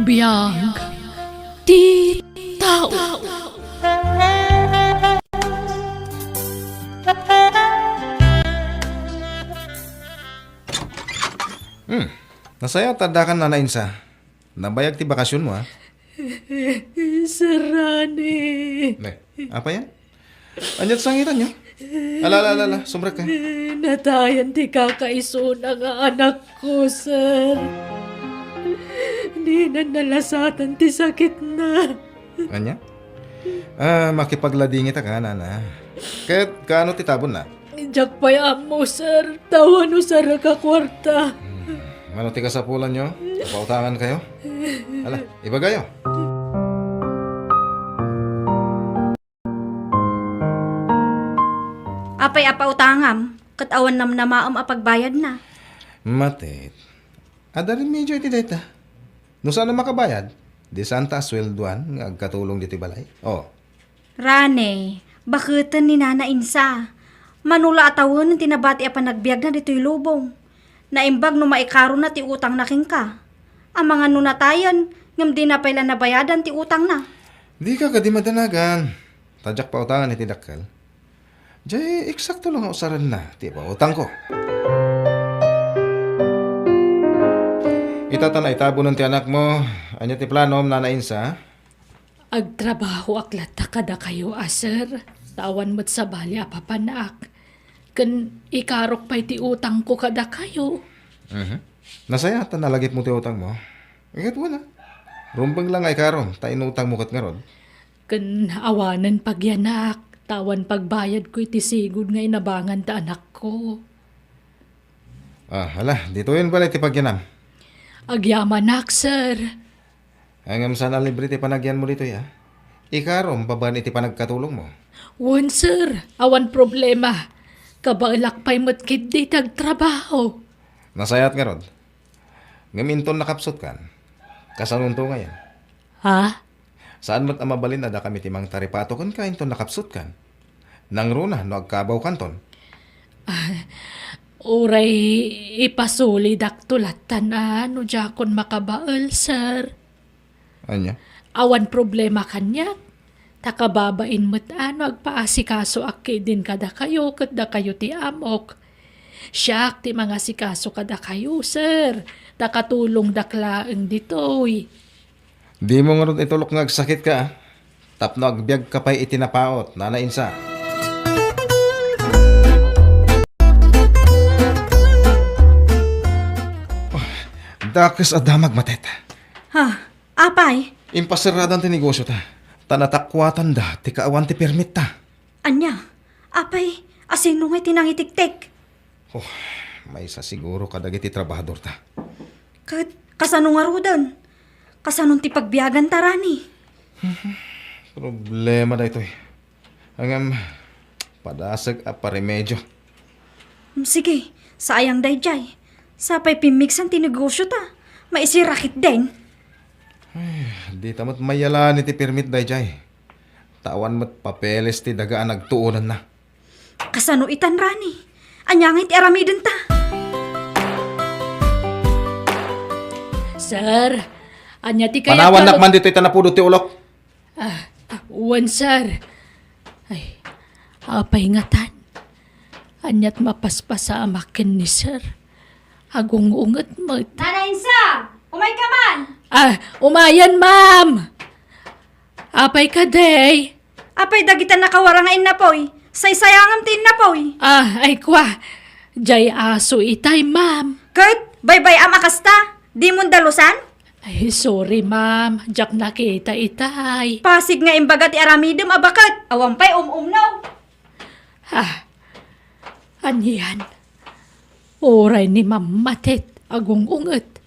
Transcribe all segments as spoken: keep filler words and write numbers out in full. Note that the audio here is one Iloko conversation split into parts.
Biag ti tao. Hmm. Nasayaat ta addakan, Nana Insa. Nabayag ti bakasionmo, a? Sir Rani. Ne, apay a? Ania't sangitanyo? Ala, ala, ala, ala, sumrekka. Natayan ti kakaisuna nga anakko, sir. Dinan nalasatan ti sakitna. Ania? A, makipagladingitaka, Nana. Ket kaano ti tabonna? Diak pay ammo, sir. Awan usarek a kuarta. Hmm. Mano ti kasapulanyo? Apautangankayo? Ala, ibagayo. Apay a pautangam, ket awan namnamaem a pagbayadna? Matet, adda remedio iti dayta. No saan a makabayad, di saanta a sueldoan nga agkatulong ditoy balay? O. Rani, baketen ni Nana Insa. Mano la a tawenen ti nabati a panagbiagna ditoy lubong. Naimbag no maikarona ti utangna kenka. Amangan no natayen, ngem dina pay la nabayadan ti utangna. Dika kadi madanagan. Ta diak pautangan iti dakkel. Jay, eksakto la nga usarenna ti ipautangko. Ita ta naitabonen ti anakmo. Ania ti planom, Nana Insa? Agtrabahoak latta kadakayo a, sir, ta awan met sabali a papanak. Ken ikarok pay ti utangko kadakayo. Mhm. Nasayaat ta nalagipmo ti utangmo. Ket wen a. Rumbeng la nga ikarom ta inutangmo ket ngarud. Ken awanen pagyanak, ta awan pagbayadko iti sigud nga inabangan ta anakko. A, ala, ditoyen pay la ti pagyanam. Agyamanak, sir. Ngem saan a libre ti panagyanmo ditoy, a? Ikarom babaen iti panagkatulongmo. Wen, sir. Awan problema. Kabaelak pay met ketdi ti agtrabaho. Nasayaat ngarud. Ngem inton nakapsutkan, kasanonto ngayen? Ha? Saan met a mabalin a dakami ti mangtaripato kenka inton nakapsutkan. Nangruna no agkabawkanton. A, uray ipasulidakto lattan a no diakon makabael, sir. Ania? Awan problema kaniak. Ta kababain met a no agpaasikasoak ketdin kadakayo ket dakayo ti amok. Siak ti mangasikaso kadakayo, sir. Ta katulongdak laeng ditoy. Dimo ngarud itulok nga agsakitka, a? Tapno agbiagka pay iti napaut, Nana Insa. Oh, dakes a damag, Matet. Ha? Apay? Impaserradan ti negosiota, ta natakuatanda ti kaawan ti permitta. Ania? Apay, asino ngay ti nangitiktik? Oh, maysa siguro kadagiti trabahadorta. Ket kasano ngaruden? Kasanon ti pagbiaganta, Rani? Problema daytoy. Ngem, padasek a paremedio. Mm, sige, sayang daydiay. Sapay pimmigsan ti negosiota. Maisira ketdin. Ay, dita met mayalaen iti permit daydiay. Ta awan met papeles ti daga a nagtuonanna. Kasano itan, Rani? Ania ngay ti aramidenta? Sir, ania ti kayatyo? Panawannak man ditoy ta napudot ti ulok. Ah, ah, wen, sir. Ay, apay ngatan? Ania't mapaspasamak ken ni sir? Agung-unget met. Nana Insa! Umayka man! Ah, umayen, ma'am! Apay kadi? Apay dagita nakawara nga innapoy? Saysayangam ti innapoy. Ah, ay kwa. Jay aso itay, ma'am. Ket, baybay-am a kasta? Dimon dalusan? Ay, sorry, ma'am. Diak nakita itay. Pasig nga imbaga ti aramidem a baket. Awan pay um-umno. Ah, anian? Uray ni Ma'am Matet agung-unget.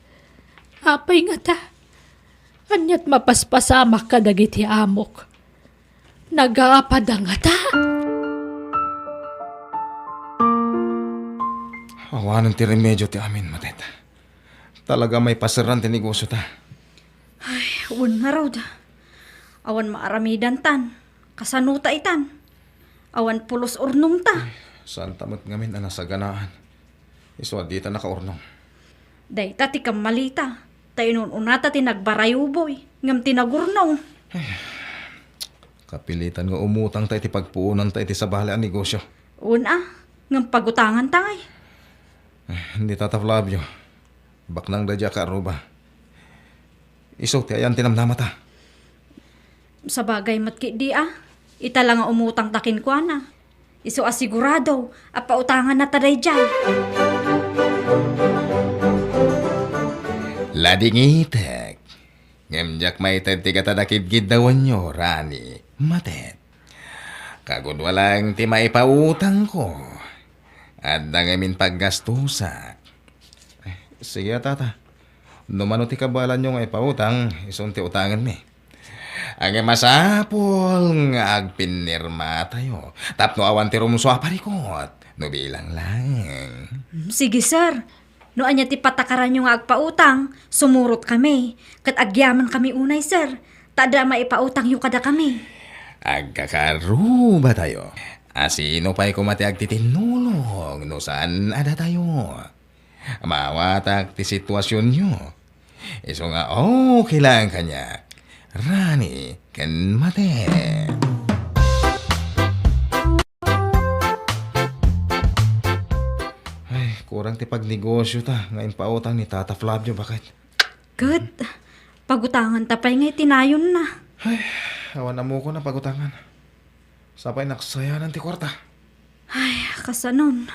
Apay ngata? Ania't mapaspasamak kadagiti amok? Nagapada ngata? Awanen ti remedio ti amin, Matet. Talaga maipaserran ti negosiota. Ay, wen ngarud. Awan maaramidantan. Kasanota itan? Awan pulos urnongta. Ay, saanta met ngamin a nasaganaan. Isu a dita nakaurnong. Dayta ti kammalita. Ta inun-unata ti nagbarayuboy, ngem ti nagurnong. Kapilitan nga umutangta iti pagpuonanta iti sabali a negosyo. Una, ngem pagutanganta ngay. Ni Tata Flavio, baknang daydiay a kaarruba. Isu ti ayan ti namnamata. Sabagay met ketdi a, ita la nga umutangta kenkuana. Isu a sigurado a pautangannata daydiay. Ladingitek. Ngem diak maited ti gatad a kidkiddawenyo, Rani. Matet. Kagudua laeng ti maipautangko. Adda ngamin paggastusak. Eh, sige a, Tata. No mano ti kabaelanyo nga ipautang, isun ti utangenmi. Ngem masapul nga agpinnirmatayo tapno awan ti rumsua a parikut, no bilang laeng. Mm, sige, sir. No ania ti patakaranyo nga agpautang, sumurotkami, ket agyamankami unay, sir. Ta adda maipautangyo kadakami. Agkakaarrubatayo. A sino pay koma ti agtitinnulong no saan a datayo? Maawatak ti situasionyo. Isu nga okay laeng kaniak, Rani ken Matet. Ay, kurang ti pagnegosyo ta nga impautang ni Tata Flavio, baket. Ket, pagutanganta pay nga iti nayonna. Ay, awan ammokon a pagutangan. Sapay naksayanan ti kuarta. Ay, kasanon.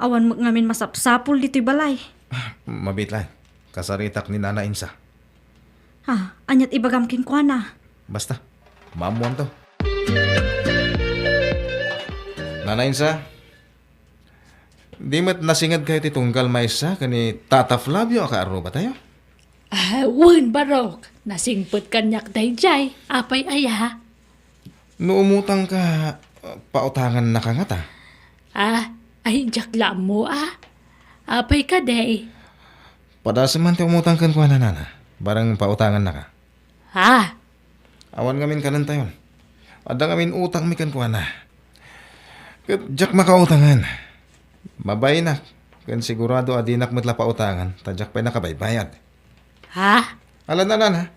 Awan met ngamin masapsapul ditoy balay. Ah, mabiit laeng. Kasaritak ni Nana Insa. Ah, aniat ibagam kenkuana? Basta, maammoanto. Nana Insa, di met nasingedkayo ti tunggal maysa ken ni Tata Flavio a kaarrubatayo? Ah, wen, Barok. Nasingpet kaniak daydiay. Apay aya? No umutangka, pautangannaka ngata? Ah, ay, diak la ammo a. Apay kadi? Padasem man ti umutang kenkuana, Nana. Barang pautangannaka. Ah, Awan ngamin kanentayon. Adda ngamin utangmi kenkuana. Ket diak makautangan. Mabainak, ken sigurado a dinak met la pautangan, ta diak pay nakabaybayad. Ha? Ala, Nana,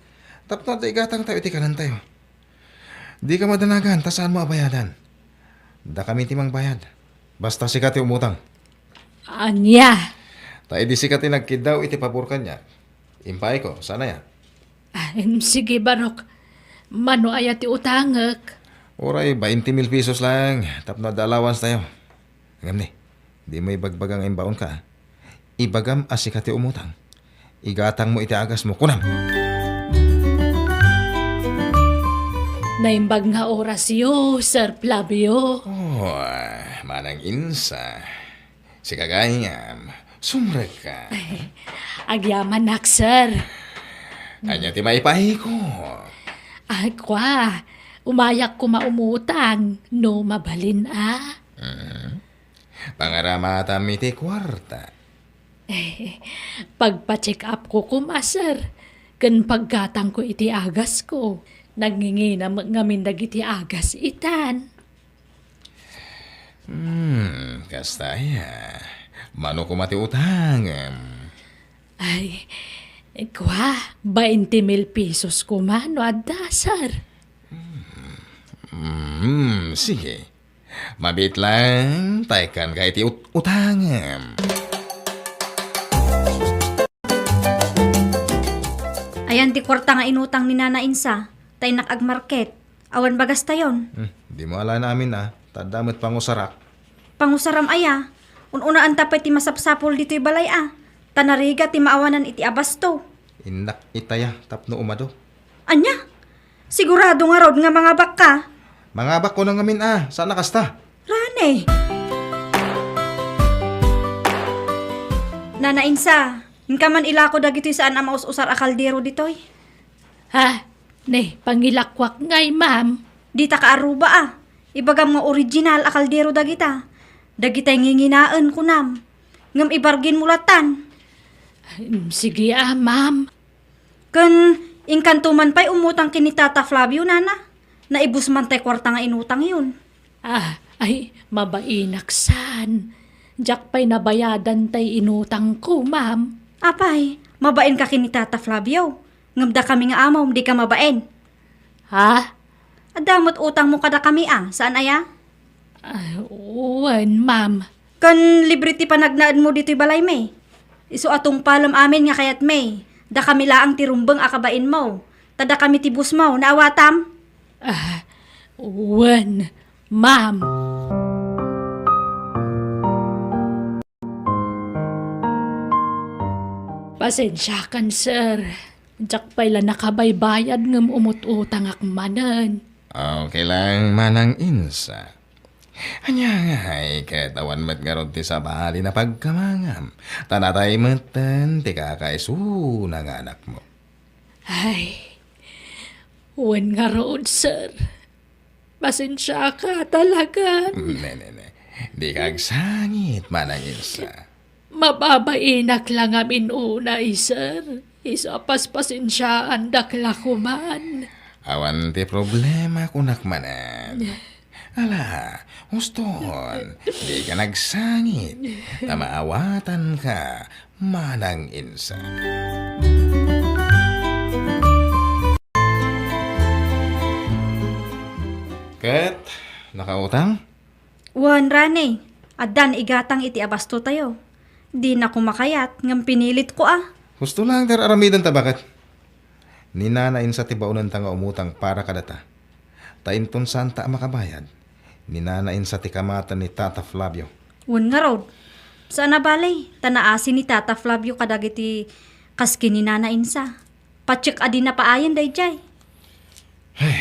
tapno adda igatangtayo iti kanentayo. Dika madanagan, ta saanmo a bayadan. Dakami ti mangbayad. Basta sika ti umutang. Ania? Ta idi sika ti nagkiddaw iti pabor kaniak, impaayko, saan aya? Ah, em, sige, Barok. Mano aya ti utangek? Uray, bainte mil pesos laeng, tapno adda allowance tayo. Ngem ni, dimo ibagbaga nga imbaonka, a. Ibagam a sika ti umutang. Igatangmo iti agasmo, kunam. Naimbag nga orasyo, Sir Flavio. Oh, Manang Insa. Sika gayam, sumrekka. Agyamanak, sir. Ania ti maipaayko? Ah, kua, umayak koma umutang, no mabalin a. Mhm. Pangaramatam iti kuarta. Pagpa-check up ko koma, sir. Ken paggatangko iti agasko. Nangingina met ngamin dagiti agas itan. Hmm, kasta aya. Mano koma ti utangem? Ay, kua, bainte mil pesos koma no adda, sir. Hmm, sige. Mabiit lang, ta ikkanka iti ut-, utangem. Ayan ti kuarta nga inutang ni Nana Insa, ta innak agmarket. Awan bagastayon. Hmm, dimo alaen amin a, ta adda met pangusarak. Pangusaram aya? Un-unaanta pay ti masapsapul ditoy balay a, ta narigat ti maawanan iti abasto. Innak itaya tapno umado. Ania? Sigurado ngarud nga mangabakka? Mangabakko ngamin a, saan a kasta? Rani! Nana Insa, inka man ilako dagitoy saan a maus-usar a kaldero ditoy. Ha? Ne, pangilakuak ngay, ma'am. Dita kaarruba a. Ibagam nga original a kaldero dagita. Dagitay nginginaen, kunam. Ngem ibarginmo latan. Mm, sige a, ma'am. Ken inkanto man pay umutang ken ni Tata Flavio, nana. Naibus man tay kuarta nga inutangyon. Ah, ay, mabainak saan. Diak pay nabayadan tay inutangko, ma'am. Apay, Mabain ka ken ni Tata Flavio, ngem dakami nga amom, dika mabain. Ha? Adda met utangmo kadakami a, saan aya? Ah, wen, ma'am. Ken libre ti panagnaedmo ditoy balaymi. Isu a tungpalem amin nga kayatmi. Dakami laeng ti rumbeng a kabainmo. Ta dakami ti bossmo, naawatam? Ah, wen, ma'am. Pasensiakan, sir. Diak pay la nakabaybayad ngem umut-utangak manen. Okay lang, Manang Insa. Ania ngay ket awan met ngarud ti sabali a pagkamangam, ta natay metten ti kakaisuna nga anakmo. Ay, wen ngarud, sir. Pasensiaka talaga. Ne, ne, ne. Dika agsangit, Manang Insa. Mababainak la ngamin unay, sir. Isu a paspasensiaandak la koman. Awan ti problema, kunak manen. Ala, uston, dika agsangit, ta maawatanka, Manang Insa. Ket, nakautang? Wen, Rani, adda naigatang iti abastotayo. Dina koma kayat, ngem pinilitko a. Husto laeng ti ar-aramidenta, baket. Ni Nana Insa ti baonenta nga umutang para kadata. Ta inton saanta a makabayad, ni Nana Insa ti kamaten ni Tata Flavio. Wen ngarud, saan a bale, ta naasi ni Tata Flavio kadagiti kas ken ni Nana Insa. Patiek a dina paayen daydiay. Ay,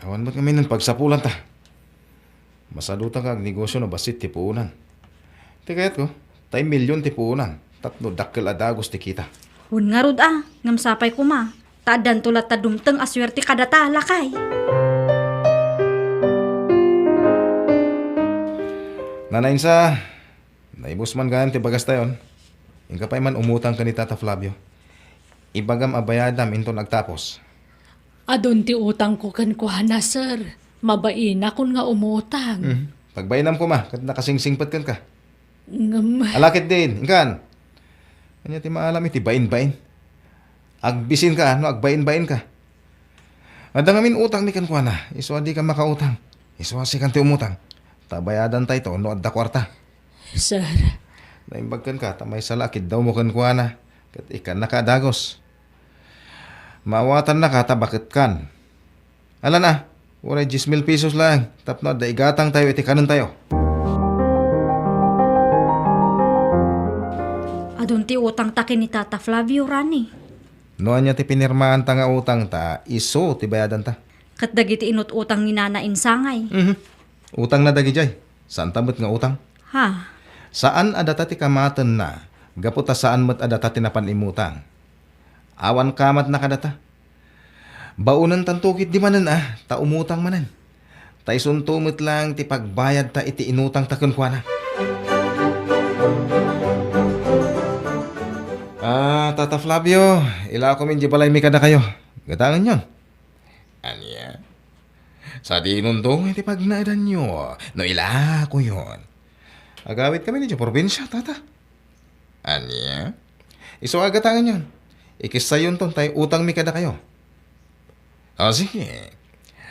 awan met ngamin pagsapulanta. Masaduta nga agnegosio no bassit ti puonan. Ti kayatko, tay milyon ti puonan, tapno dakkel a dagus ti kita. Wen ngarud a, ngem sapay koma, ta addanto latta dumteng a suerte kadata, lakay. Nana Insa, naibus man gayam ti bagastayon. Inka pay man umutang ken ni Tata Flavio. Ibagam a bayadam inton agtapos. Adun ti utangko kenkuana, sir. Mabainakon nga umutang. Mhm. Pagbainam koma, ket nakasingsingpet kenka. Ngem. Ala ketdin, inkan. Ania ti maalam iti bain-bain? Agbisinka no agbain-bainka. Adda ngamin utangmi kenkuana, isu a dika makautang. Isu a sikan ti umutang. Ta bayadantayto no adda kuarta. Sir. Naimbag kenka, ta maysa la a kiddawmo kenkuana, ket ikkannaka a dagus. Maawatannaka ta baketkan. Alan a, uray dies mil pesos laeng tapno adda igatangtayo iti kanentayo. Adun ti utangta ken ni Tata Flavio, Rani. No ania ti pinirmaanta nga utangta, isu ti bayadanta. Ket dagiti inut-utang ni Nana Insa ngay? Mhm. Utangna dagidiay. Saanta met nga utang. Ha? Saan a data ti kamatenna, gapu ta saan met a data ti napan immutang. Awan kamatna kadata. Baonentanto ketdi manen a, ta umutang manen. Ta isunto met laeng ti pagbayadta iti inutangta kenkuana. Ah, Tata Flavio, ilakomin di balaymi kadakayo. Gatangenyon. Ania? Sadinonto ngay ti pagnaedanyo no ilakoyon. Agawidkami idiay probinsia, Tata. Ania? Isu a gatangenyon. Ikissayonton tay utangmi kadakayo. O, sige.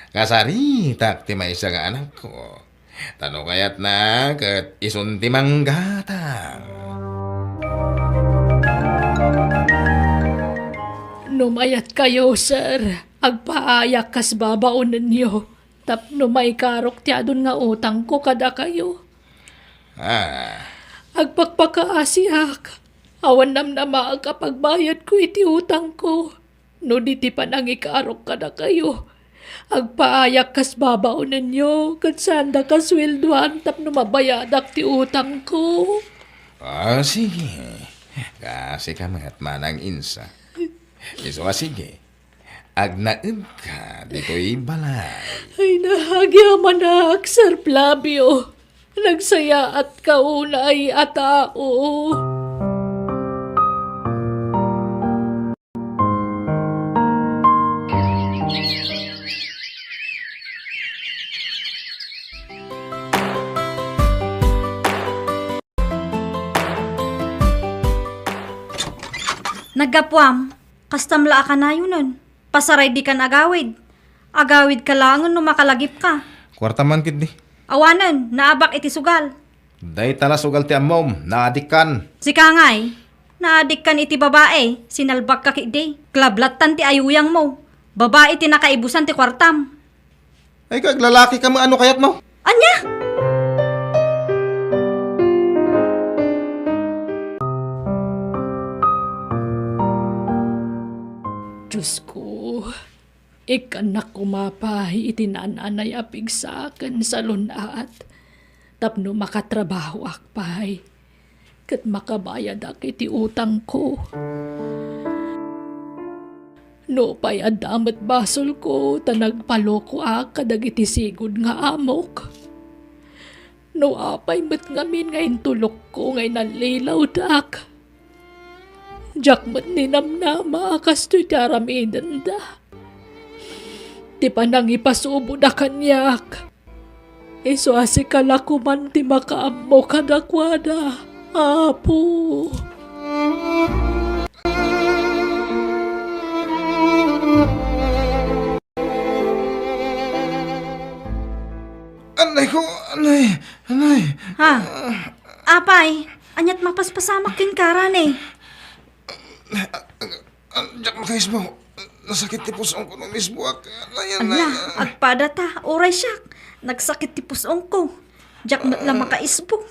Kasaritak ti maysa nga anakko. Ta no kayatna, ket isun ti manggatang. No mayatkayo, sir, agpaayak kas babaonenyo tapno maikarok ti adun nga utangko kadakayo. Ah. Agpakpakaasiak. Awan namnamaak a pagbayadko iti utangko. No di ti panangikarok kadakayo, agpaayak kas babaonenyo ket saanda kasueldoan tapno mabayadak ti utangko. Ah, sige. Kasika met, Manang Insa. Isu a sige. Agnaedka ditoy balay. Ay, naagyaman ak, Sir Flavio. Nagsayaatka unay a tao. Naggapuam, kastam la a kanayonen. Pasaray dikan agawid. Agawidka laengen no makalagipka. Kuarta man ketdi. Awanen, naabak iti sugal. Dayta la sugal ti ammom, naadikkan. Sika ngay, naadikkan iti babai, sinalbakka ketdi. Klablattan ti ayuyangmo. Babai ti nakaibusan ti kuartam. Ay, kaglalaki ka, ano kayat mo? Ania? Diyos ko, ikkannak koma pay iti naan-anay a pigsa ken salun-at tapno makatrabahoak pay ket makabayadak iti utangko. Nupay adda met basolko ta nagpalokoak kadagiti sigud nga amok. No apay met ngamin nga intulokko nga inallilawdak, diak met ninamnama a kastoy ti aramidenda. Ti panangipasuboda kaniak, isu a sika la koman ti makaammo kadakuada, Apo. Anay ko, anay, anay. Ha? Apay, aniat mapaspasamak kenka, Rani? Diak makaisbo. Nasakit ti pus-ong ko no umisboak. Anay, anay. Ania, agpadata, uray siak. Nagsakit ti pus-ong ko. Diak met la makaisbo.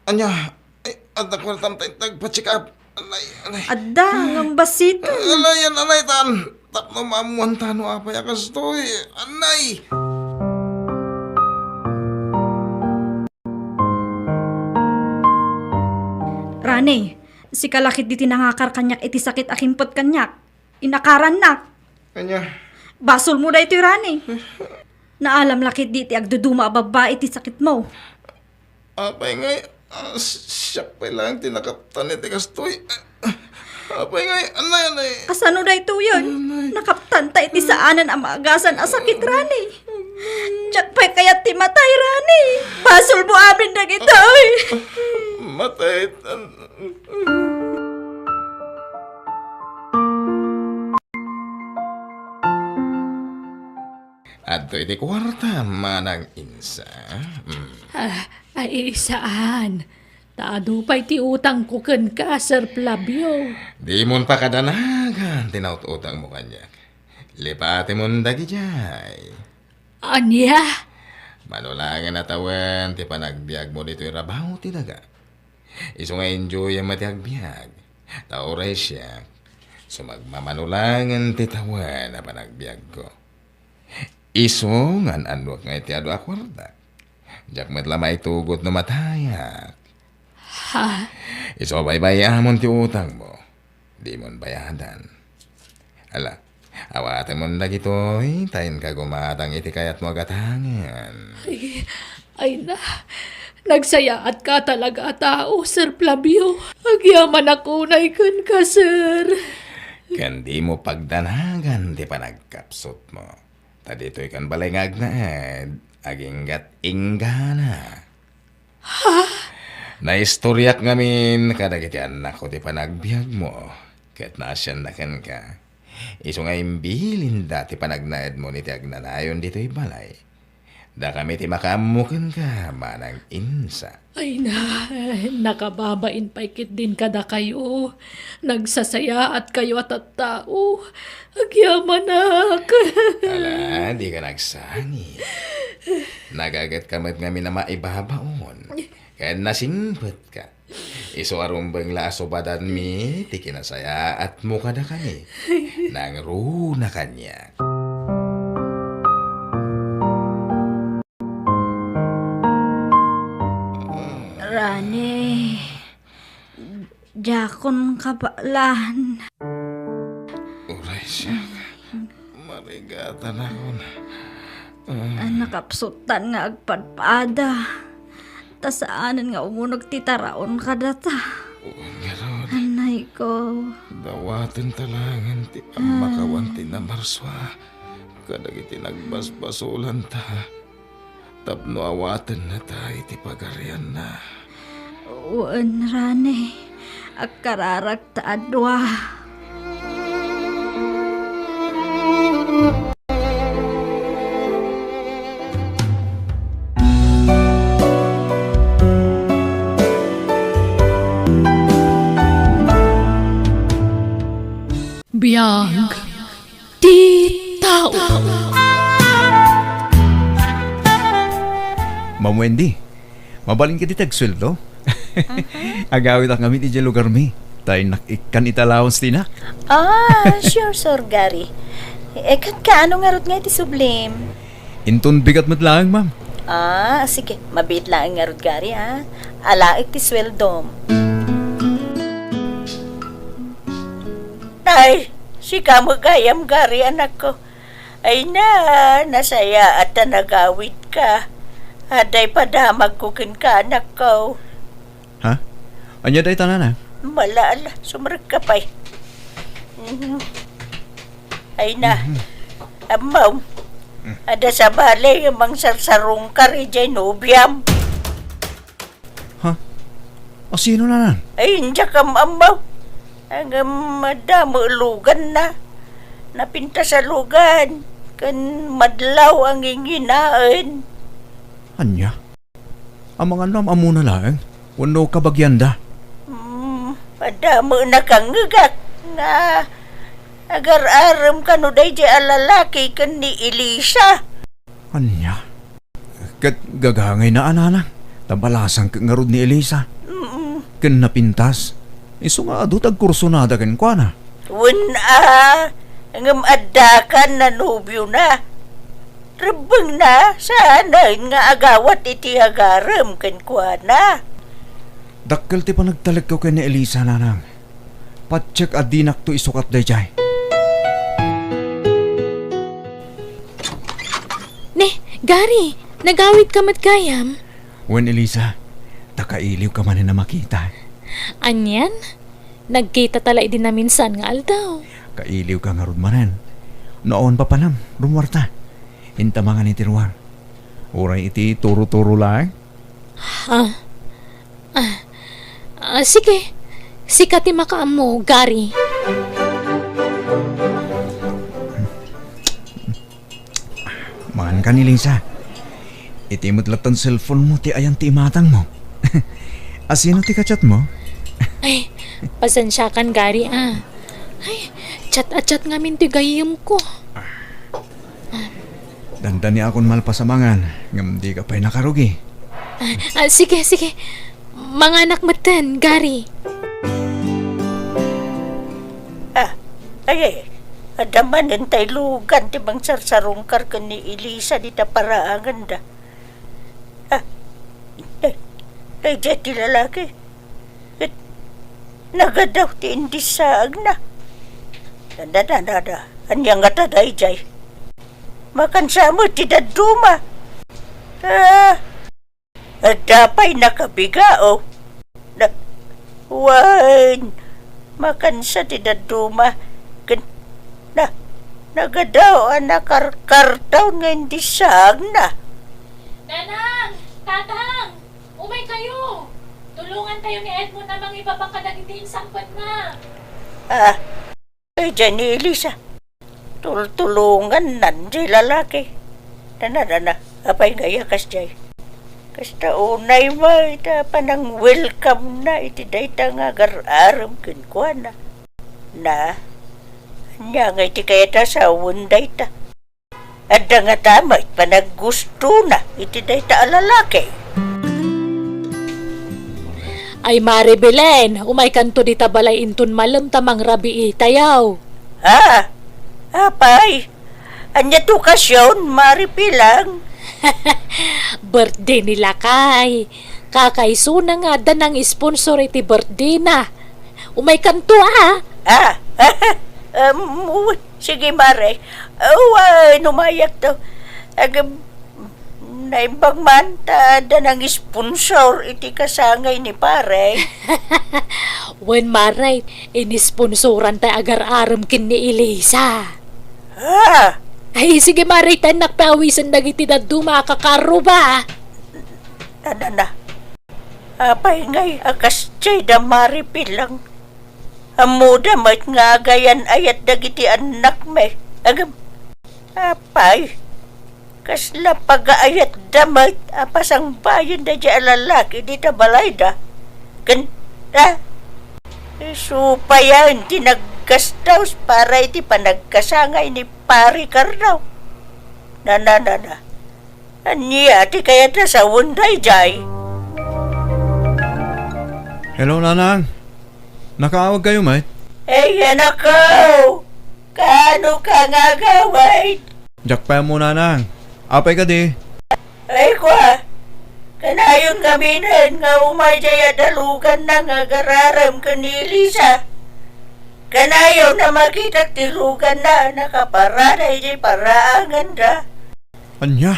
Ania, ay, adda kuartam ta intag pa-check up. Anay, anay. Adda, ngem bassit. Anay, anay, tan. Tapno maammuan ta no apay a kastoy. Anay. Rani, sika la ketdi ti nangakar kaniak iti sakit a kimpet kaniak. Inakarannak. Ania? Basolmo daytoy, Rani. Naalam la ketdi ti agduduma a babbai ti sakitmo. Apay ngay, ah, siak pay laeng ti nakaptan iti kastoy. Apay ngay, anay, anay. Kasano daytoyen? Anay. Nakaptanta iti saanen a maagasan a sakit, Rani. Diak pay kayat ti matay, Rani. Basolmo amin dagitoy. Matay. Adtoy ti kuarta, Manang Insa. Mm. Ah, ay, saan. Ta adu pay ti utangko kenka, Sir Flavio. Dimon pakadanagan ti naut-utangmo kaniak. Lipatemon dagidiay. Ania? Mano laengen a tawen ti panagbiagmo ditoy rabaw ti daga. Isu nga enjoyem ti agbiag. Ta uray siak, sumagmamano laengen ti tawen a panagbiagko. Isu nga an-annuak nga iti adu a kuarta. Diak met la maitugot no matayak. Ha? Isu a baybay-amon ti utangmo. Dimon bayadan. Ala, awatemon dagitoy, ta inka gumatang iti kayatmo a gatangen. Ay, ay na, nagsayaatka talaga a tao, Sir Flavio. Agyamanak unay kenka, sir. Ken dimo pagdanagan ti panagkapsutmo. Ta ditoy kan balay nga agnaed, aginggat inggana. Ha? Naistoriak ngamin kadagiti annakko ti panagbiagmo, ket naasianna kenka. Isu nga imbilinda ti panagnaedmo iti agnanayon ditoy balay. Dakami ti makaammo kenka, Manang Insa. Ay na, nakababain pay ketdin kadakayo. Nagsasayaatkayo a tattao. Agyamanak. Ala, dika nagsangit. Nagagetka met ngamin a maibabaon. Ken nasingpetka. Isu a rumbeng la a subadanmi ti kinasayaatmo kadakami. Nangruna kaniak. Rani, diakon kabaelan. Uray siak, marigatanakon. Ah. Ah, nakapsutan nga agpadpada. Ta saanen nga umuneg ti taraon kadata. Ngarud. Anay ko. Dawatenta laengen ti ammakawan ti namarsua kadagiti nagbasbasolanta tapno awatennata iti pagarianna. Wen, Rani, agkararagta a dua. Ti tao. Ma'am Wendy, mabalin kadi ti agsueldo? Agawidak ngamin idiay lugarmi. Ta innak ikkan iti allowance ti inak. Ah, sure, Sir Gary. Eh, ket kaano ngarud nga iti sublim? Inton bigat met laeng, ma'am. Ah, sige. Mabiit laeng ngarud, Gary, ah. Alaek ti sueldom. Ay, sika met gayam, Gary, anakko. Ay na, nasayaat ta nagawidka. Adda padamagko kenka, anakko. Ha? Ania dayta, nanang? Mala, ala, sumrekka pay. Mhm. Ay na. Mhm. Ammo, mm, adda sabali nga mangsarsarungkar idiay nobiam. Ha? Asino, nanang? Ay, diak am-ammo. Ngem adda met luganna. Napintas a lugan ken madlaw a nginginaen. Ania? Amangan no am-ammona laeng wenno kabagianda? Hmm, adda met nakangngegak nga agar-arem kano daydiay a lalaki ken ni Elisa. Ania? Ket gagangayna a, nanang, ta balasang ket ngarud ni Elisa. Mm. Ken napintas. Isu nga adu ti agkursunada kenkuana. Wen a, ngem adda kan a nobiona. Rebbengna, saanen nga agawat iti agarem kenkuana. Dakkel ti panagtalekko ken ni Elisa, nanang. Patiek a dinakto isukat daydiay. Ne, Gary, nagawidka met gayam? Wen, Elisa, ta kailiwka manen a makita. Anian? Nagkitata la idi naminsan nga aldaw. Kailiwka ngarud manen. No awan papanam, rummuarta. Inta mangan iti ruar. Uray iti turo-turo laeng. Ah, ah, ah, sige. Sika ti makaammo, Gary. Mangan ka ni Lisa. Iti met latta ti cellphone mo ti ayan ti imatang mo. Asino ti ka-chat mo? Ay, pasensiakan, Gary, ah. Ay, chat a chat ngamin ti gayyem ko. Dandaniakon malpas a mangan, ngem dika pay nakarugi. Ah, ah, sige, sige. Manganak metten, Gary. Ah, ay, ay. Adda manen tay lugan ti mangsarsarungkar ken ni Elisa dita paraanganda. Ah, ay, ay, daydiay ti lalaki. Ket nagadaw ti indissaagna. Dada, dada, dada. Ania ngata daydiay? Makansa met ti dadduma. Ah, adda pay nakabigao. Na, wen, makansa ti dadduma. Ken, na, nagadaw a nakarkartaon nga indissaagna. Nanang! Tatang! Umay kayo! Tulungan tayo ni Edmond a mangibaba kadagiti insangpetna. Ah, ay, daydiay ni Elisa. Tultulonganna ti lalaki. Dana, dana. Apay ngay a kasdiay? Kasta unay met ita panang-welcome na iti dayta nga agar-arem kenkuana. Na, ania ngay ti kayat a sawen dayta? Adda ngata met panaggustona iti dayta a lalaki. Ay, Mare Belen, umaykanto dita balay inton malem ta mangrabiitayo. Ah, apay, ania ti okasion, Mare Pilang? Birthday ni lakay. Kakaisuna nga adda nang-sponsor iti birthday na. Umaykanto, ah. Ah, um, uy, sige, Mare. Uy, umayakto. Agam, naimbag man ta adda nang-sponsor iti kasangay ni Pare. Wen, Mare, inisponsoran tay agar-arem ken ni Elisa. Ah! Ay, sige, Mare, ta innak pay awisen dagiti dadduma a kakarruba. Adana. Apay ngay a kasdiay da, Mare Pilang? Ammoda met nga agayan-ayat dagiti annakmi. Agam, apay, kasla pagaayatda met a pasangbayen daydiay a lalaki dita balayda? Ken, ah, isu payen ti nag-, Kas daus para iti panagkasangay ni Pari Carlo. Na, na, na, na. Ania ti kayatna sawen daydiay? Hello, Nanang. Nakaawagkayo met? Ay, anakko! Kaano ka nga agawid? Diak pay ammo, Nanang. Apay kadi? Ay, kua, kanayon ngaminen nga umay diay adaluganna nga agararem ken ni Elisa. Kanayon a makitak ti luganna a nakaparada idiay paraanganda. Ania?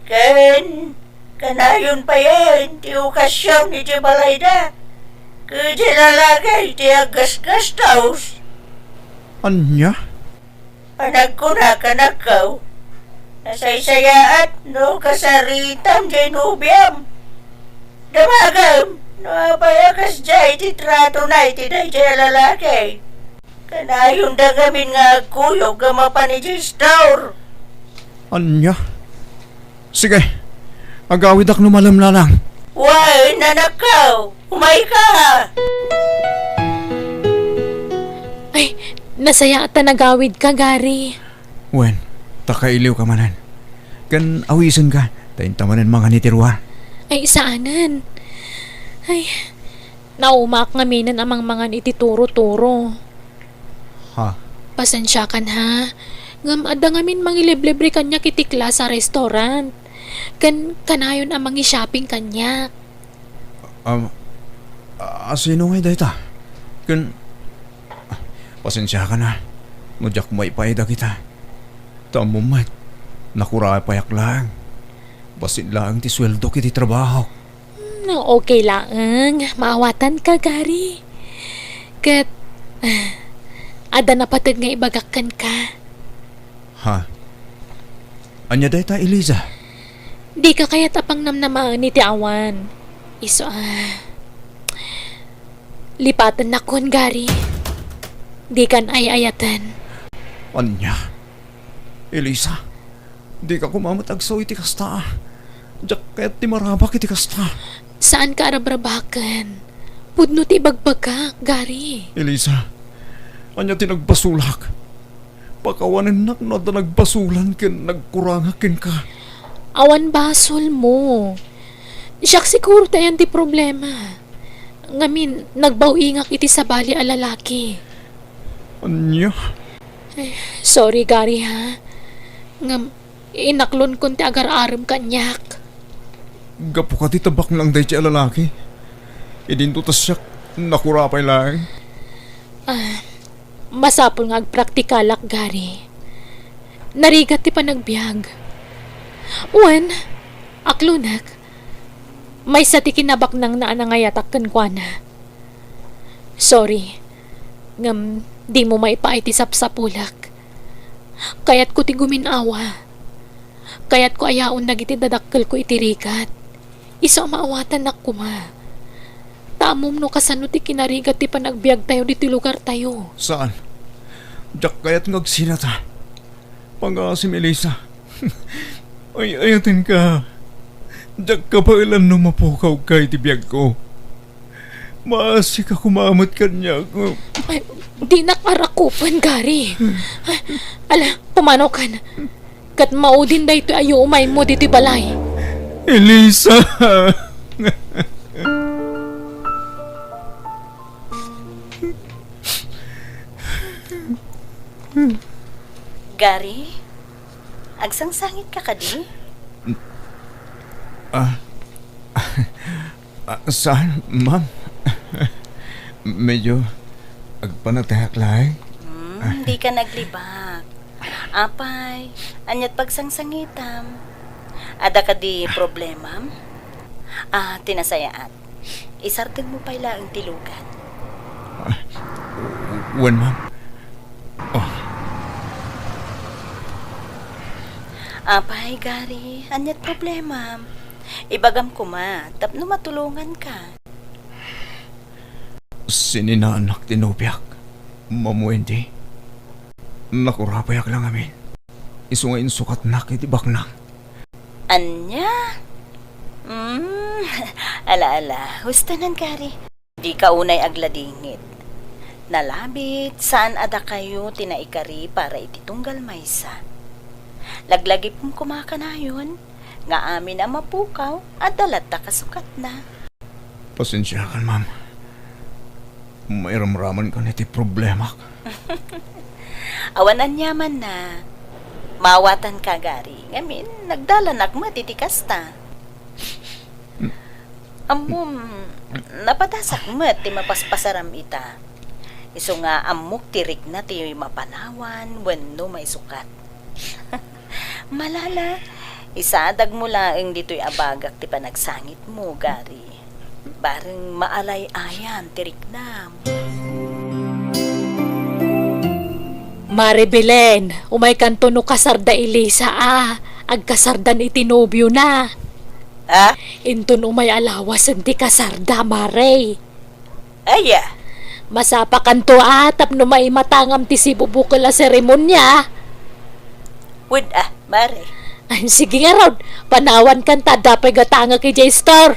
Ken kanayon payen ti okasion idiay balayda. Ket diay lalaki ti aggasgastos. Ania? Panagkuna kanakkaw, nasaysayaat no kasaritam diay nobiam. Damagem no apay a kasdiay ti tratona iti daydiay a lalaki. Kanayonda ngamin nga agkuyog a mapan idiay store. Ania? Sige, agawidak no malem, Nanang. Wen, anakko, umayka. Ay, nasayaat ta nagawidka, Gary. Wen, ta kailiwka manen. Ken awisenka, ta inta manen mangan iti ruar. Ay, saanen. Ay, naumaak ngaminen a mangmangan iti turo-turo. Ha? Pasensiakan, ha? Ngem adda ngamin mangiliblibre kaniak iti class a restaurant. Ken kanayon a mangi-shopping kaniak. Um, a-, asino ngay dayta? Ken, pasensiakan, ha, no diak maipaay dagita. Ta ammom met, nakurapayak laeng. Bassit laeng ti sueldok iti trabahok. Hmm, okay laeng. Maawatanka, Gary. Ket, ah, adda napateg nga ibagak kenka. Ha? Ania dayta, Elisa? Dika kayat a pangnamnamaen iti awan. Isu a, lipatennakon, Gary. Dikan ay-ayaten. Ania? Elisa, dika koma met agsao iti kasta. Diak kayat ti marabak iti kasta. Saanka a rabrabaken. Pudno ti ibagbagak, Gary. Elisa, ania ti nagbasolak? Pakawanennak no adda nagbasolan ken nagkurangak kenka. Awan basolmo. Siak siguro ti ayan ti problema. Ngamin, nagbaw-ingak iti sabali a lalaki. Ania? Eh, sorry, Gary, ha? Ngem, inaklonkon ti agar-arem kaniak. Gapu kadi ta baknang daydiay a lalaki? Idinto ta siak, nakurapay laeng. Ah, masapul nga agpraktikalak, Gary. Narigat ti panagbiag. Wen, aklonek. Maysa ti kinabaknangna a nangayatak kenkuana. Sorry, ngem dimo maipaay ti sapsapulek. Kayatko ti gumin-awa. Kayatko a yaon dagiti dadakkelko iti rigat. Isu a maawatannak koma. Ta ammom no kasano ti kinarigat ti panagbiagtayo ditoy lugartayo. Saan. Diak kayat nga agsinata. Pangaasim, Elisa. Ay-ayatenka. Diak kabaelan no mapukawka iti biagko. Maasika koma met kaniak. Ay, dinak arakupen, Gary. Ala, pumanokan. Ket maudin daytoy a yuumaymo ditoy balay. Elisa! Gary, agsangsangitka kadi? Ah, ah, saan, ma'am? Medyo agpanatayak laeng. Hmm, dika naglibak. Apay, aniat pagsangsangitam? Adda kadi problemam? Ah, ti nasayaat. Isardengmo pay laeng ti lugan. Ah, wen, ma'am. Oh. Apay, Gary, aniat problemam? Ibagam koma tapno matulonganka. Sininaanak ti nobiak, Ma'am Wendy. Nakurapayak la ngamin. Isu nga insukatnak iti baknang. Ania? Mm, ala, ala. Husto nan, Gary. Dika unay agladingit. Nalabit, saan a dakayo ti naikari para iti tunggal maysa. Laglagipem koma kanayon nga amin a mapukaw, adda latta kasukatna. Pasensiakan, ma'am. Mairamramankan iti problemak. Awan aniamanna. Maawatanka, Gary. Ngamin, nagdalanak met iti kasta. Ammom, napadasak met ti mapaspasaram ita. Isu nga ammok ti rikna ti mapanawan wenno maisukat. Malala, isadagmo laeng ditoy a bagak ti panagsangitmo, Gary. Bareng maalay-ayan ti riknam. Mare Belen, umaykanto no kasarda i Lisa a, agkasardan iti nobiona. Ha? Inton umay a lawasen ti kasarda, Mare. Aya? Masapakanto a tapno maimatangam ti sibubukel a seremonia. Wen a, Mare. Ay, sige ngarud, panawankan ta adda pay gatangek idiay store.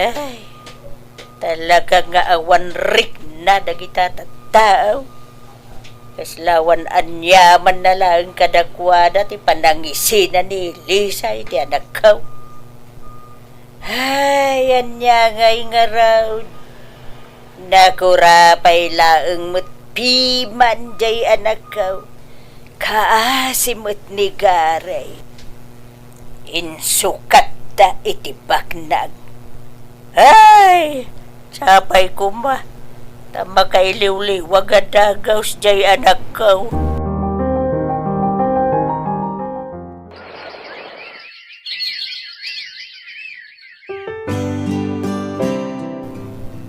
Ay, talaga nga awan rikna dagita tattao. Kasla awan aniamanna laeng kadakuada ti panangisina ni Lisa iti anakko. Ay, ania ngay ngarud? Nakurapay laeng met piman diay anakko. Kaasi met ni Gary. Insukatta iti baknag. Ay, sapay koma, ta makailiwliwag a dagus diay anakko.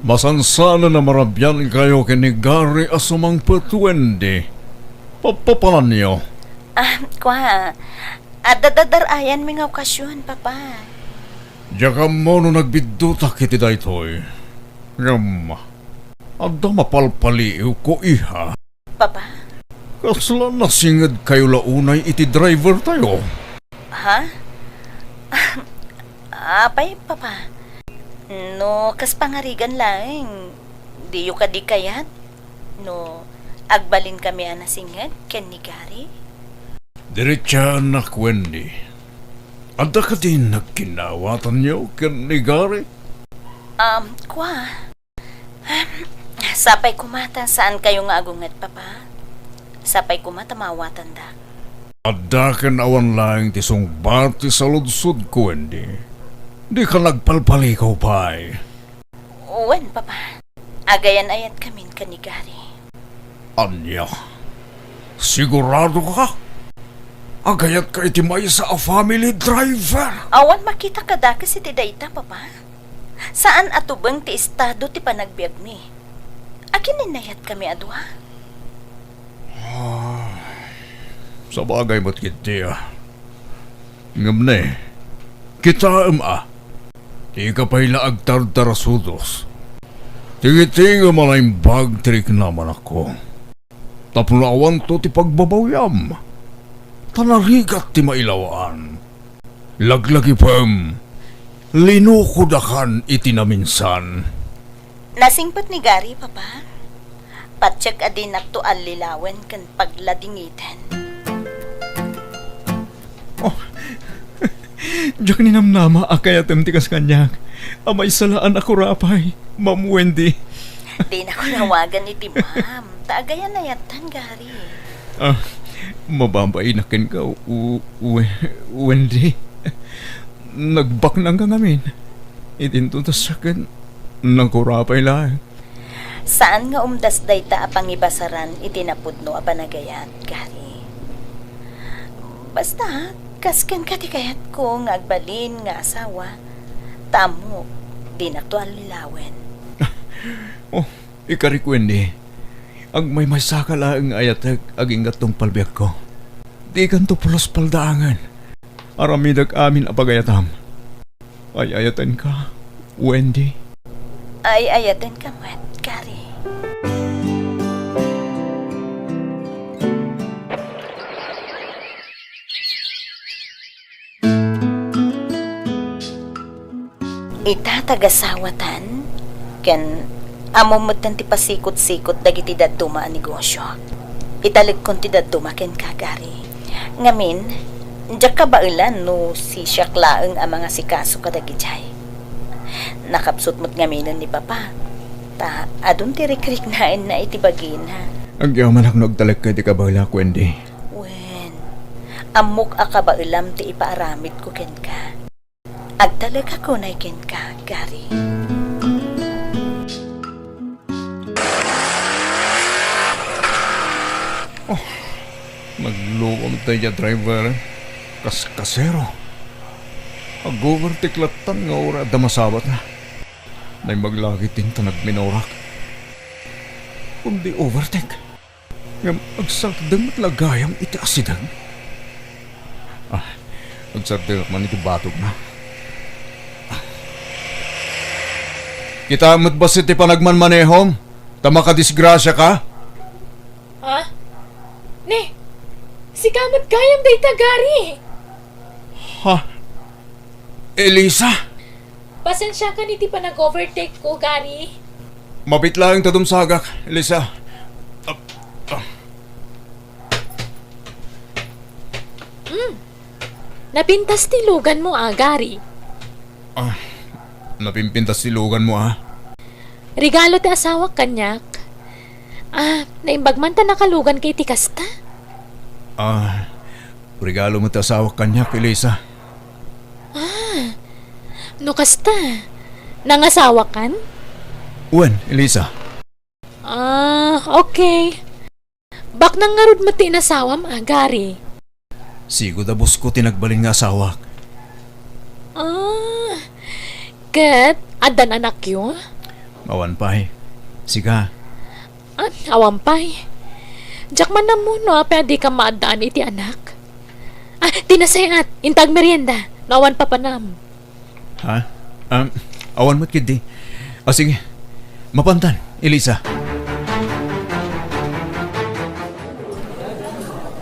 Masansanan a marabiankayo ken ni Gary a sumangpet, Wendy. Papapananyo? Ah, kua, adda dadar-ayanmi nga okasion, Papa. Diak ammo no nagbiddutak iti daytoy. Ngem, adda mapalpaliiw ko, iha. Papa? Kasla nasingedkayo la unay iti drivertayo? Ha? Apay, Papa? No kas pangarigan laeng, diyo kadi kayat no agbalinkami a nasinged ken ni Gary? Diritsaannak, Wendy. Adda kadi nagkinnawatanyo ken ni Gary? Um, kua. Sapay koma ta saankayo nga agunget, Papa. Sapay koma ta maawatandak. Adda ken awan laeng ti sungbat ti saludsodko, Wendy. Dika nagpalpalikaw pay. Wen, Papa. Agayan-ayatkamin ken ni Gary. Ania? Sigurado ka? Agayatka iti maysa a family driver? Awan makita kadakes iti dayta, Papa. Saan a tubeng ti estado ti panagbiagmi. Agin-innayatkami a dua? Ah, sabagay met ketdi, a. Ngem ne, kitaem a, dika pay la agtartarasudos. Tingitingen a naimbag ti riknam, anakko. Tapno awanto ti pagbabawiam, ta narigat ti mailawaan. Laglagipem, linukodakan iti naminsan. Nasingpet ni Gary, Papa. Patiek a dinakto allilawen ken pagladingiten. Oh, diak ninamnama a kayatem ti kas kaniak. A maysa la a nakurapay, Ma'am Wendy. Dinako nawagan iti ma'am. Ta agayan-ayattan, Gary. Ah, mababainak kenka, U-, We-, Wendy. Nagbaknangka ngamin. Iti intutas ken nakurapay laeng. Saan nga umdas dayta a pangibasaran iti napudno a panagayat, Gary. Basta, kas kenka ti kayatko nga agbalin nga asawa, ta ammok, dinakto allilawen. Oh, ikarik, Wendy. Agmaymaysaka laeng nga ayatek agingga tungpal biagko. Dikanto pulos paldaangen. Aramidek amin a pagayatam. Ay-ayatenka, Wendy. Ay-ayatenka met, Gary. Ita tagasawatan ken Ammom metten ti pasikot-sikot dagiti dadduma a negosio. Italekon ti dadduma kenka, Gary. Ngamin, diak kabaelan no sisiak laeng a mangasikaso kadagijay. Nakapsut met ngaminen ni Papa, ta adun ti rikriknaenna iti bagina. Agyamanak no agtalekka iti kabaelak, Wendy. Wen, ammok a kabaelam ti ipaaramidko kenka. Agtalekak unay kenka, Gary. Oh, nagluom daydiay a driver. Kaskasero. Ag-overtake lattan nga uray adda masabatna. Naimbag la ketdin ta nagminaorak. Kundi overtake. Ngem agsardeng met la gayam iti asideg. Ah, agsardengak man iti batogna. Ah. Kitaem met bassit ti panagmanmanehom, ta makadisgrasiaka. Ha? Ne, sika met gayam dayta, Gary. Ha? Elisa? Pasensiakan iti panag-overtake ko, Gary. Mabiit laeng ta dumsagak, Elisa. Ah, ah. Hmm. Napintas ti luganmo, a, Gary. Ah, napimpintas ti luganmo, a. Regalo ti asawak kaniak. Ah, naimbag man ta nakaluganka iti kasta? Ah, regalo met ti asawak kaniak, Elisa. Ah, no kasta, nangasawakan? Wen, Elisa. Ah, okay. Baknang ngarud met ti inasawam, a, Gary? Sigud a boss ko ti nagbalin nga asawak. Ah, ket addan anakyo? Awan pay. Sika? Ah, awan pay. Diak man ammo no apay a dika maaddaan iti anak. Ah, ti nasayaat, inta agmerienda, no awan papanam. Ha? Um, awan met ketdi. Ah, sige. Mapantan, Elisa.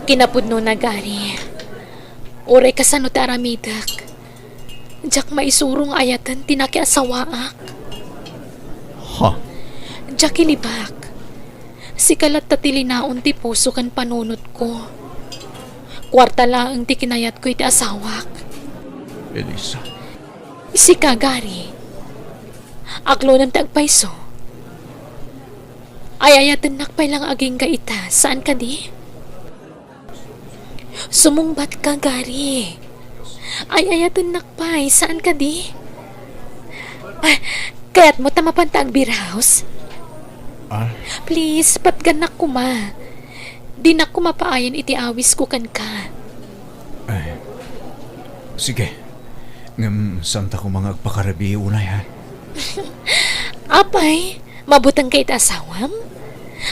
Kinapudnona, Gary. Uray kasano ti aramidek, diak maisuro nga ayaten ti nakiasawaak. Ha? Diak ilibak. Sika latta ti linaon ti puso ken panunotko. Kuarta laeng ti kinayatko iti asawak. Elisa. Sika, Gary. Aklonem ti agpayso. Ay-ayatennak pay la nga agingga ita, saan kadi? Sumungbatka, Gary. Ay-ayatennak pay, saan kadi? Ah, kayatmo ta mapanta agbiraos? Ah? Please, patgannak koma. Dinak koma paayen iti awisko kenka. Ay, sige. Ngem, saanta koma nga agpakarabii unay, ha? Apay, mabutengka iti asawam?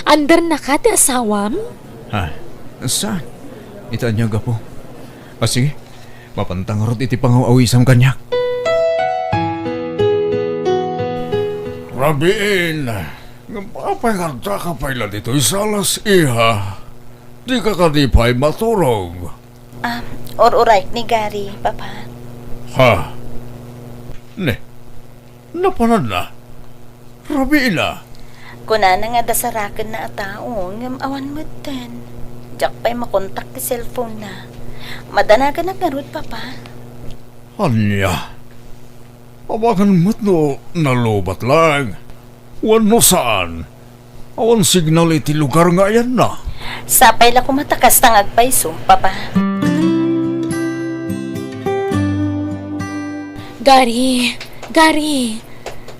Andernaka ti asawam? Ha? Saan? Ita ania gapu? Ah, sige. Mapanta ngarud iti pangaw-awisam kaniak. Rabiin, ngem apay nga addaka pay la ditoy salas, iha? Dika kadi pay maturog? Ah, ur-urayek ni Gary, Papa. Ha? Ne, napananna? Rabiina? Kunana nga adda sarakenna a tao, ngem awan metten. Diak pay makontak ti cellphone-na. Madanaganak ngarud, Papa. Ania? Amangan met no nalubat laeng, wenno saan. Awan signal iti lugar nga ayanna. Sapay la koma ta kasta nga agpayso, Papa. Gary, Gary,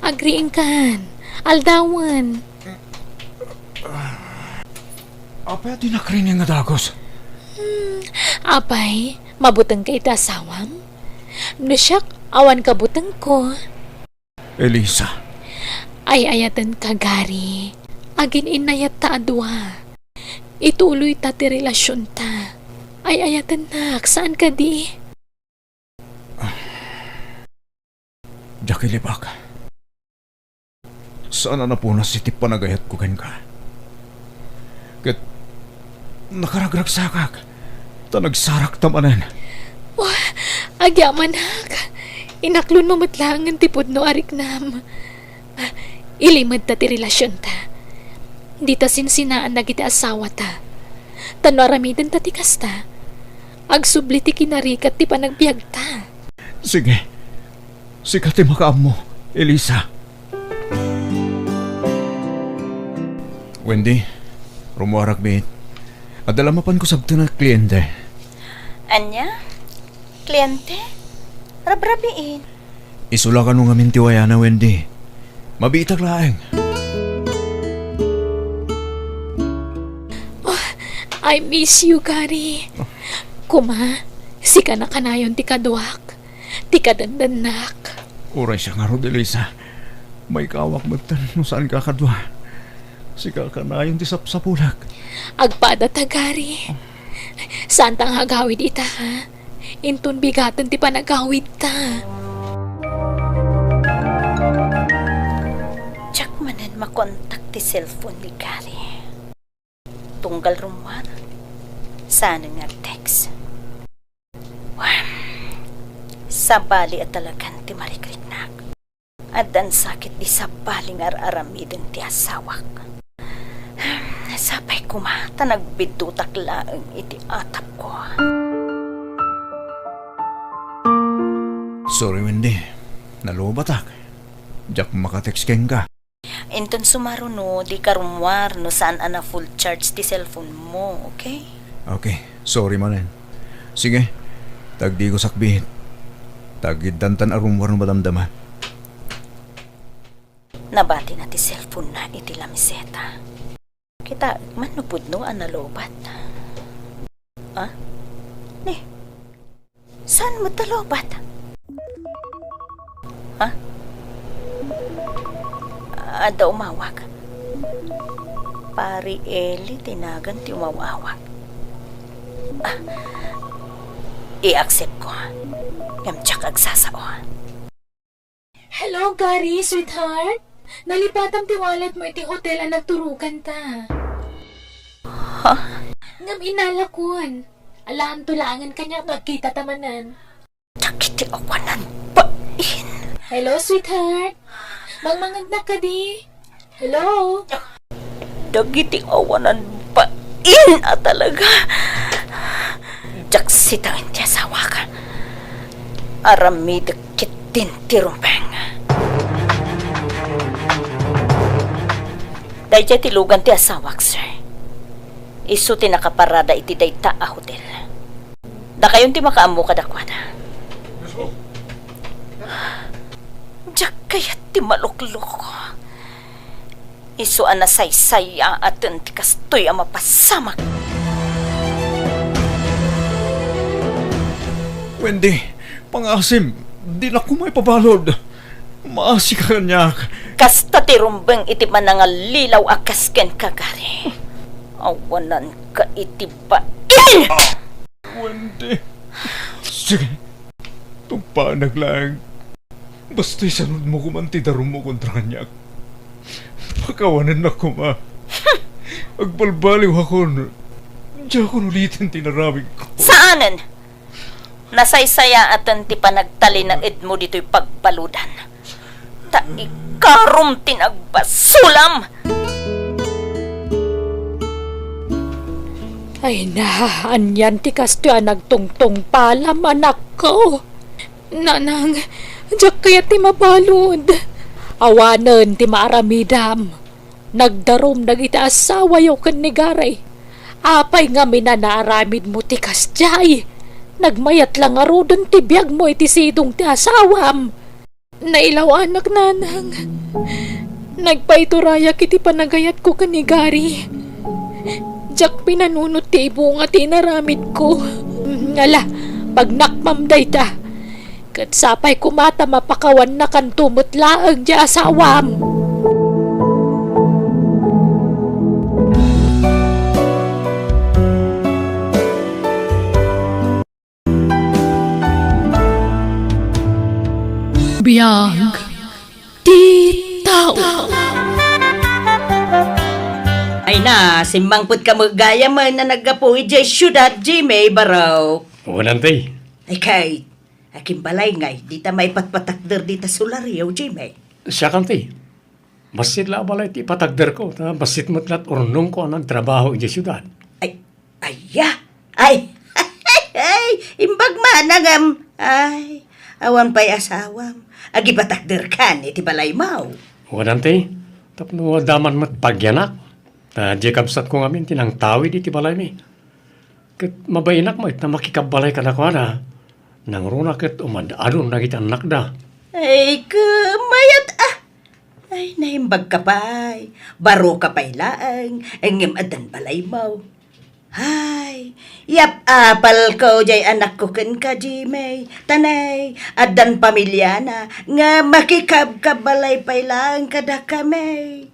agriingkan. Aldawen. Apay a di nakrining nga dagus? Hmm, apay, mabutengka iti asawam? No siak, awan kabutengko. Elisa. Ay-ayatenka, Gary. Agin-innayatta a dua. Ituloyta ti relasionta. Ay-ayatennak, saan kadi? Diak ilibak. Saan a napunas iti panagayatko kenka. Ket nakaragragsakak, ta nagsarakta manen. Wah, agyamanak. Inaklonmo met laengen ti pudno a riknam. Ah, Ilimedta ti relasionta. Dita sinsinaan dagiti asawata. Ta no aramidenta ti kasta, agsubli ti kinarigat ti panagbiagta. Sige. Sika ti makaammo, Elisa. Wendy, rummuarak biit. Adda la mapan kusagten a kliente. Ania? Kliente? Rabrabiin. Isu la kano ngamin ti wayana, Wendy. Mabiitak laeng. Oh, I miss you, Gary. Kuma, sika na kanayon ti kaduak, ti kadandannak. Uray siak ngarud, Elisa. Maikawak metten no saan ka kadua. Sika kanayon ti sapsapulak. Agpada ta, Gary. Saanta nga agawid ita, ha? Inton bigaten ti panagawidta. Diak manen makontak ti cellphone ni Gary. Tunggal rummuar, saan nga ag-text. Wen, sabali a talagan ti marikriknak. Addan sakit di sabali nga ar-aramiden ti asawak. Sapay koma ta nagbiddutak laeng iti atapko. Sorry, Wendy. Nalubatak. Diak makatext kenka. Inton sumaruno, dika rummuar no saan a na-full charge ti cellphone mo, okay? Okay. Sorry manen. Sige. Tagdiko sakbit. Tagiddantan a rummuar no madamdama. Nabatina ti cellphone na iti lamiseta. Kitaek man no pudno a nalubat. Ah? Ni, saan met a lubat? Ha? Adda umawag. Pari Eli ti nagan ti umaw-awag. Ah, i-accept ko. Ngem diak agsasao. Hello, Gary, sweetheart. Nalipatam ti wallet mo iti hotel a nagturoganta. Ha? Ngem inalakon. Alaanto laengen kaniak no agkitata manen. Dagiti awanan bain. Hello, sweetheart. Mangmangegnak kadi? Hello? Dagiti awanan bain a talaga. Diak sitaen ti asawak. Aramidek ketdin ti rumbeng. Daydiay ti lugan ti asawak, sir. Isu ti nakaparada iti dayta a hotel. Dakayon ti makaammo kadakuada. Diak kayat ti maluklok. Isu a nasaysayaaten ti kastoy a mapasamak. Wendy, pangasim, dinak koma ipabalud. Maasika kaniak. Kasta ti rumbeng iti panangallilaw a kas kenka, Gary. Awananka iti bain! Wendy. Sige. Tumpaanak laeng. Basta isanudmo koman ti darummo kontra kaniak. Pakawanennak koma. Agbalbaliwakon. Diakon uliten ti inaramidko. Saanen! Nasaysayaaten ti panagtalinaedmo ditoy pagbaludan. Ta ikarom ti nagbasolam! Ay na, anian ti kastoy a nagtungtungpalam, anakko? Nanang, diak kayat ti mabalud. Awanen ti maaramidam. Nagdarum dagiti asawayo ken ni Gary. Apay ngamin a naaramidmo ti kasdiay? Nagmayat la ngaruden ti biagmo iti sidong ti asawam. Nailaw-anak, nanang. Nagpaiturayak iti panagayatko ken ni Gary. Diak pinanunot ti ibunga ti inaramidko. Ala, pagnakmam dayta. Ket sapay koma ta mapakawannakanto met laeng ti asawam. Biag ti tao. Ay na, simmangpetka met gayam a naggapu idiay siudad, Jimmy Barok. Awanan ti. Ay kay, Akin balay ngay, dita maipatpatakder dita solaryo, Jimmy. Siak, anti. Bassit la a balay ti ipatagderko, ta bassit met la ti urnongko a nagtrabaho idiay siudad. Ay, aya? Ay, ay, imbag man a ngem. Ay, awan pay asawam. Agipatagderkan iti balaymo. Wen, Auntie, tapno adda man met pagyanak. Ta diay kabsatko ngamin ti nangtawid iti balaymi. Ket mabainak met a makikabbalay kadakuada. Nangruna ket umad-adon dagiti annakda. Ay, ket mayat a. Ay, naimbagka pay. Baroka pay laeng, ngem addan balaymo. Ay, yap-apalko diay anakko kenka, Jimmy. Tanay, addan pamiliana, nga makikabkabbalay pay laeng kadakami.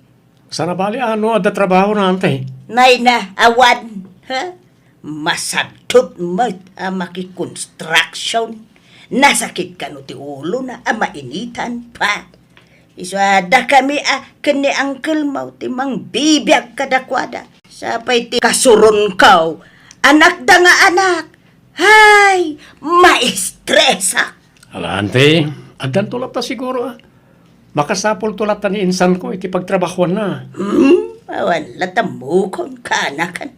Saan a bali a no adda trabahona, Auntie? Nay na, awan. Ha? Masagdot met a makikonstruction. Nasakit kano ti ulona a mainitan pa. Isu a dakami a ken ni uncle mo ti mangbibiag kadakuada. Sapay ti kasuronko, anakda nga anak. Hay, maestresak. Ala, Auntie, addanto latta siguro, a. Makasapulto latta ni insanko iti pagtrabahoanna. Hmm, awan latta mukon kaanakan.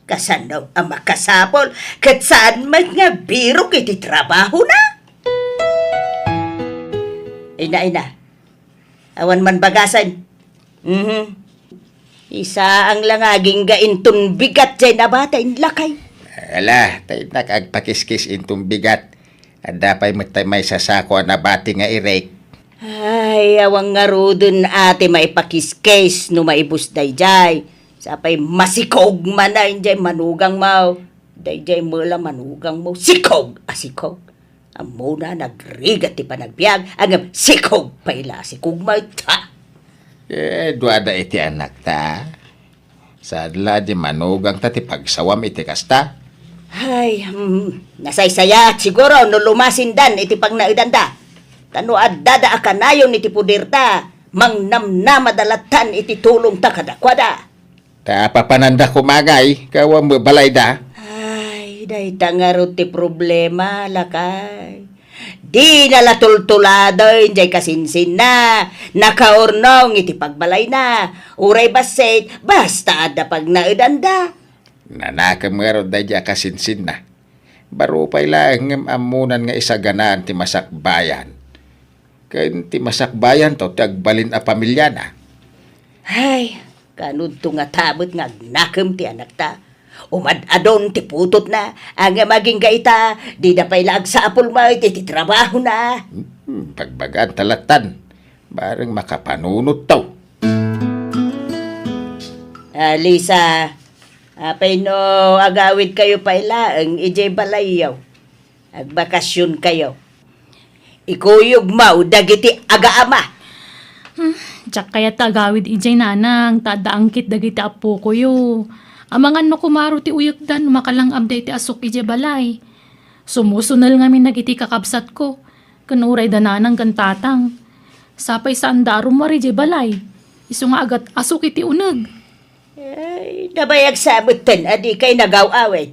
Kasano a makasapul ket saan met nga birok iti trabahona? Ina, ina, awan man bagasen. Mhm. Isaang la nga agingga inton bigat diay nabati, inlakay. Ala, ta innak agpakiskis inton bigat. Adda pay met tay maysa sako a nabati nga irek. Ay, awan ngaruden a ti maipakiskis no maibus daydiay. Sapay masikog manen diay manugangmo. Daydiay met la manugangmo. Sikog a sikog. Ammona, nagrigat ti panagbiag, ngem sikog pay la a sikog met, ha? Eh, duada iti anakta. Saan la di manugangta ti pagsawam iti kasta? Ay, hmm, nasaysayaat siguro no lumasindan iti pagnaedanda. Ta no addada a kanayon iti puderta, mangnamnamada lattan iti tulongta kadakuada. Ta papananda koma ngay, gapu met balayda. Ay, dayta ngarud ti problema, lakay. Dina la tultuladen diay kasinsinna, nakaurnong iti pagbalayna, uray bassit, basta adda pagnaedanda. Nanakem ngarud daydiay a kasinsinna. Baro pay laeng ngem ammonan nga isaganaan ti masakbayan. Ken ti masakbayanto ti agbalin a pamiliana. Ay, kanudto ngata met nga agnakem ti anakta. Umad-adon ti putotna, ngem agingga ita, dida pay la agsapul met iti trabahona. Hmm, bagbagaanta lattan. Bareng makapanunotto. Ah, Lisa, apay no agawidkayo pay laeng idiay balayyo? Agbakasionkayo. Ikuyogmo dagiti agaama. Hmm, diak kayat ta agawid idiay, nanang, ta adda angkit dagiti appokoyo. Amangan no kumaro ti uyekda no makalang-abda iti asuk idiay balay. Sumusunel ngamin dagiti kakabsatko, ken uray da nanang ken tatang. Sapay saanda a rummuar idiay balay. Isu nga agat-asuk iti uneg. Ay, nabayag sa metten a dikay nagaw-awid.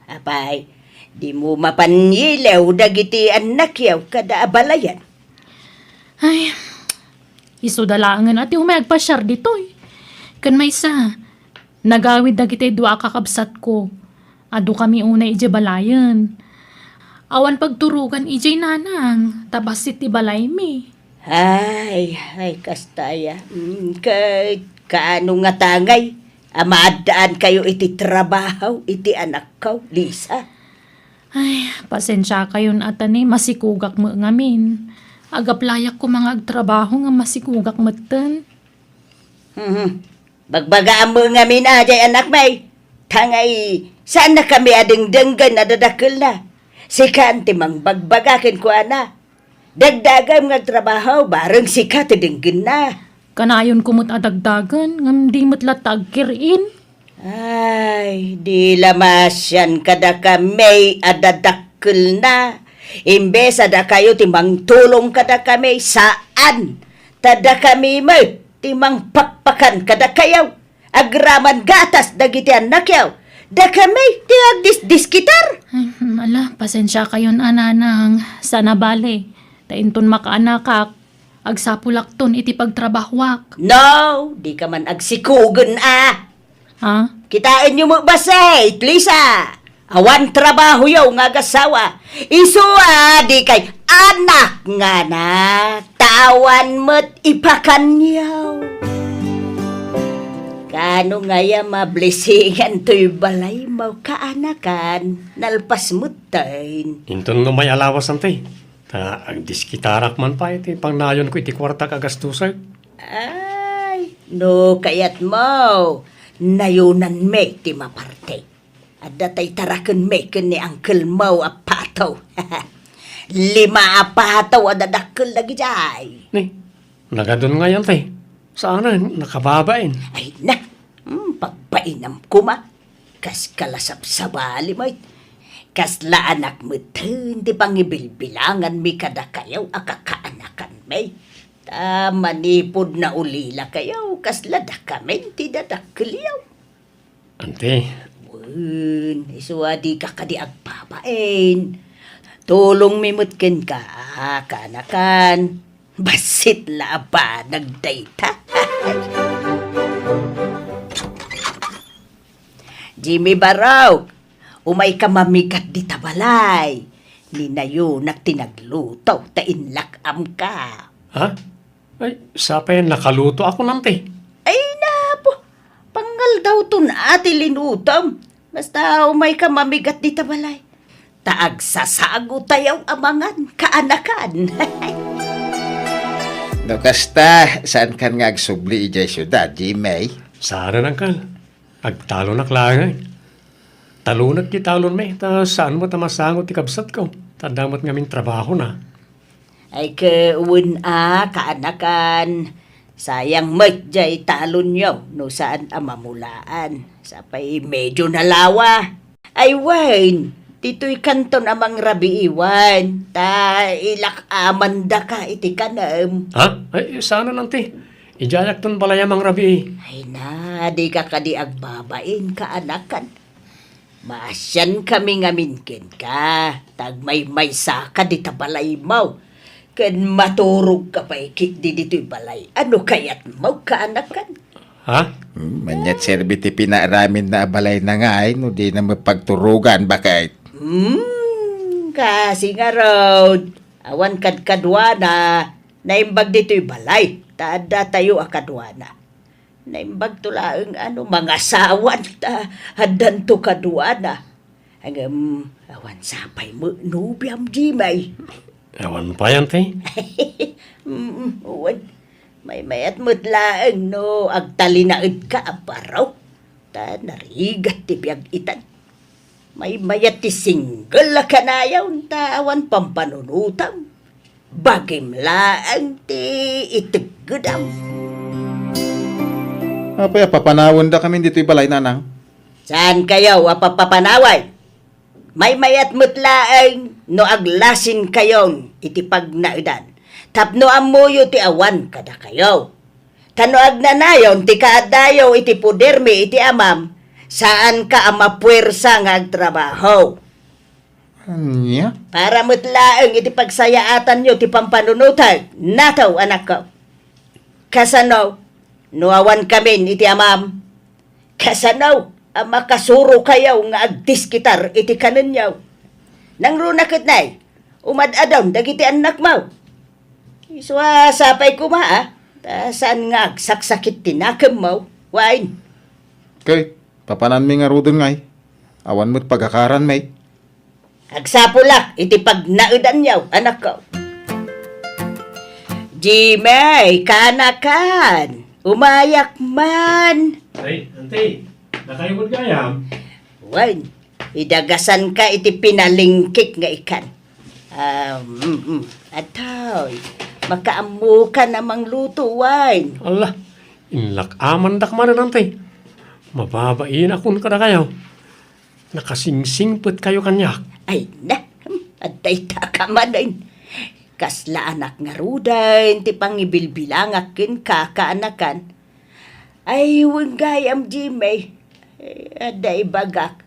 Apay, dimo mapan yilew dagiti annakyo kada a balayan? Ay, isuda laengen a ti umay agpasiar ditoy. Ken maysa, nagawid dagiti dua a kakabsatko. Adukami unay idiay balayen. Awan pagturogan idiay, nanang, ta bassit ti balaymi. Ay, ay, kasta aya. Mm, ket kaano ngata ngay a maaddaankayo iti trabaho iti anakko, Lisa? Ay, pasensiakayon a ta ni masikogak met ngamin. Agaplayak koma nga agtrabaho nga masikogak metten. Mhm. Bagbagaam met ngamin a diay anakmi. Ta ngay, saannakami a dengdenggen a dadakkelna. Sikan ti mangbagbaga kenkuana. Dagdagem nga agtrabaho, bareng sika ti denggenna. Kanayonko met a dagdagen, ngem di met latta agkir-in. Ay, di la maasian kadakami a dadakkelna. Imbes a dakayo ti mangtulong kadakami, saan. Ta dakami met ti mangpakpakan kadakayo. Agraman gatas dagiti annakyo. Dakami ti agdisdiskitar. Ay, ala, pasensiakayon a, nanang. Saan a bale. Ta inton makaanakak, Agsapulakton iti pagtrabahuak. No, dika man agsikugen a. Ha? Kitaenyo met bassit, Lisa. Awan trabahoyo nga agasawa. Isu a dikay anak nga na. Ta awan met ipakanyo. Kaano nga ya mablisingan toy balaymo, kaanakan? Nalpas metten. Inton no may alawas, anti. Ta agdiskitarak man pay ti pangnayonko iti kuartak a gastusek. Ay, no kayatmo, nayonanmi ti maparte. Adda tay tarakenmi ken ni angkelmo a pato. Lima a pato a dadakkel dagidiay. Ni, nagadun ngay, anti. Saanen, nakababain. Ay na, hmm, pagbainam koma. Kas kalasabsabali met. Kasla anak metten ti pangibilbilanganmi kadakayo a kakaanakanmi. Ta manipud naulilakayo, kasla dakamin ti dadakkelyo. Anti. Wen, isu a dika kadi agbabain. Tulongmi met kenka, kaanakan. Bassit la a banag dayta. Jimmy Barok, umayka mamigat dita balay. Ni nayonak ti nagluto, ta inlak-amka. Ha? Ay, sapay nakalutoakon, anti. Ay, napo. Pangaldawton a ti linutom. Basta umayka mamigat dita balay. Ta agsasagotayo a mangan, kaanakan. No kasta, saankan nga agsubli idiay siudad, Jimmy? Saan, angkel. Agtalonak laeng. Talonak ti talonmi, ta saan met a masango ti kabsatko. Ta adda met ngamin trabahona. Ay, ket wen a, kaanakan, sayang met jay talonyo no saan a mamulaan. Sapay medio nalawa. Ay, wen, ditoy kanton a mangrabii, wen, ta ilak-amandaka iti kanem. Ha? Ay, saan, anti. Idiayakton balay a mangrabii. Ay na, dika kadi agbabain, kaanakan. Maasiankami ngamin kenka, ta agmaymaysaka dita balaymo, ken maturogka pay ketdi ditoy balay. Ano kayatmo, kaanakan? Ha? Hmm, maniat serbi ti pinaaraminna a balayna ngay, no dina met pagturogan, baket. Hmm, kasi ngarud, awan kadkaduana, naimbag ditoy balay, ta addatayo a kaduana. Naimbagto laeng a no mangasawan ta addanto kaduana. Ngem awan sapay met nobiam, Jimmy. Awan pay, anti? Mm, wen. Maymayat met laeng no agtalinaedka a baro. Ta narigat ti biag itan. Maymayat ti single a kanayon ta awan pampanunotam. Bagim laeng ti iteggedam. Apay a papanawendakamin ditoy balay, nanang? Saankayo a papapanawen? Maymayat met laeng no aglasinkayon iti pagnaedan tapno ammoyo ti awan kadakayo. Ta no agnanayon ti kaaddayo iti podermi iti Amam, saanka a mapuersa nga agtrabaho. Ania? Para met laeng iti pagsayaatanyo ti pampanunotek, nataw, anakko. Kasano no awankamin iti Amam? Kasano a makasurokayo nga agdiskitar iti kanenyo? Nangruna ket nay, umad-adon dagiti annakmo. Isu a sapay koma, a, ta saan nga agsaksakit ti nakemmo, wen. Ket, papananmi ngaruden ngay, awan met pagakaranmi. Agsapulak iti pagnaedanyo, anakko. Jimmy, kaanakan, umayak man. Ay, anti, nakayo met gayam? Wen, idagasanka iti pinalingkik nga ikan. Ah, mm, mm. Atoy, makaammokan a mangluto, wen. Ala, inlak-amandak manen, anti. Mababainakon kadakayo. Nakasingsingpetkayo kaniak. Ay na, hmm, adda itaka manen. Kasla anak ngaruden ti pangibilbilangak kenka, kaanakan. Ay, wen gayam, Jimmy. Eh, adda ibagak.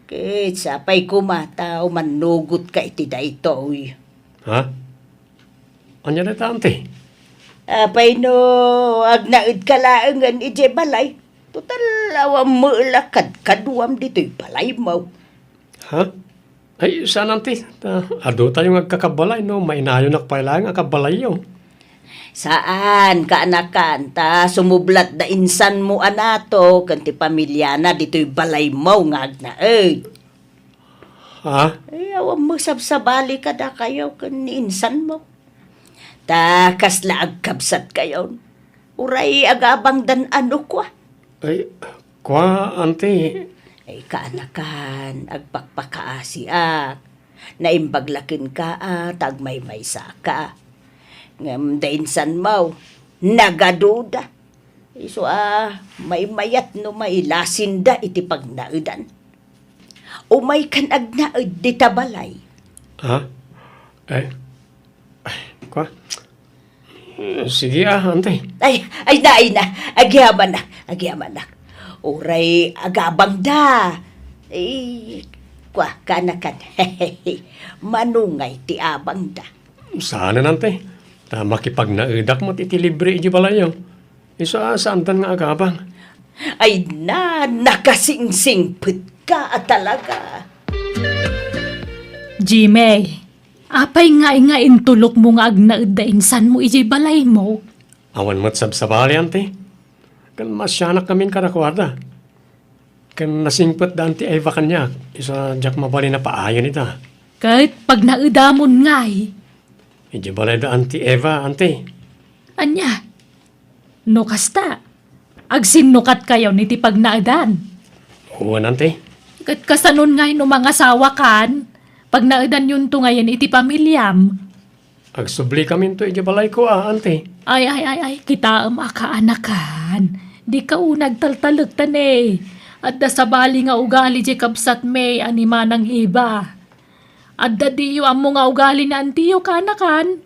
Ket sapay koma ta umannugotka iti daytoy. Ha? Ania dayta, anti? Apay no agnaedka laengen idiay balay? Total, awan met la kadkaduam ditoy balaymo. Ha? Ay, saan, anti. Ta, adu tayo nga agkakabalay, no? Mainayonak pay laeng a kabalayyo. Saan, kaanakan, ta sumublat da insanmo a Nato ken ti pamiliana ditoy balaymo nga agnaed. Ha? Ay, awan met sabsabali kadakayo ken ni insanmo. Ta kasla agkabsatkayon. Uray agabangdan a no kua. Ay, kua, anti. Ay, kaanakan, agpakpakaasiak. Naimbag la kenka a ta agmaymaysaka. Ngem da insanmo, nagaduda. Isu a maymayat no mailasinda iti pagnaedan. Umaykan agnaed dita balay. Ha? Ay, ay, kua? Sige, a, anti. Ay, ay na, ay na. Agyamanak, agyamanak. Uray agabangda. Ay, kua, kaanakan. Manungay ti abangda. Saanen, anti. Ta makipagnaedak met iti libre iti balayyo. Isu a saandan nga agabang. Ay na, nakasingsingpetka a talaga. Jimmy, apay ngay nga intulokmo nga agnaed da insanmo idiay balaymo? Awan met sabsabali, anti. Ken maasianakkamin kadakuada. Ken nasingpetda anti Eva kaniak, isu a diak mabalin a paayen ida. Ket pagnaedamon ngay? Idiay balayda anti Eva, anti. Ania? No kasta, agsinnukatkayon iti pagnaedan? Wen, anti. Ket kasanon ngay no mangasawakan? Pagnaedanyonto ngayen iti pamiliam. Agsubli kaminto iti balayko, a, anti. Ay, ay, ay, ay, kitaem a kaanakan. Dika unay agtaltalek ta ne. Adda sabali nga ugali diay kabsatmi a ni Manang Eva. Adda diyo ammo nga ugali ni antiyo, kaanakan.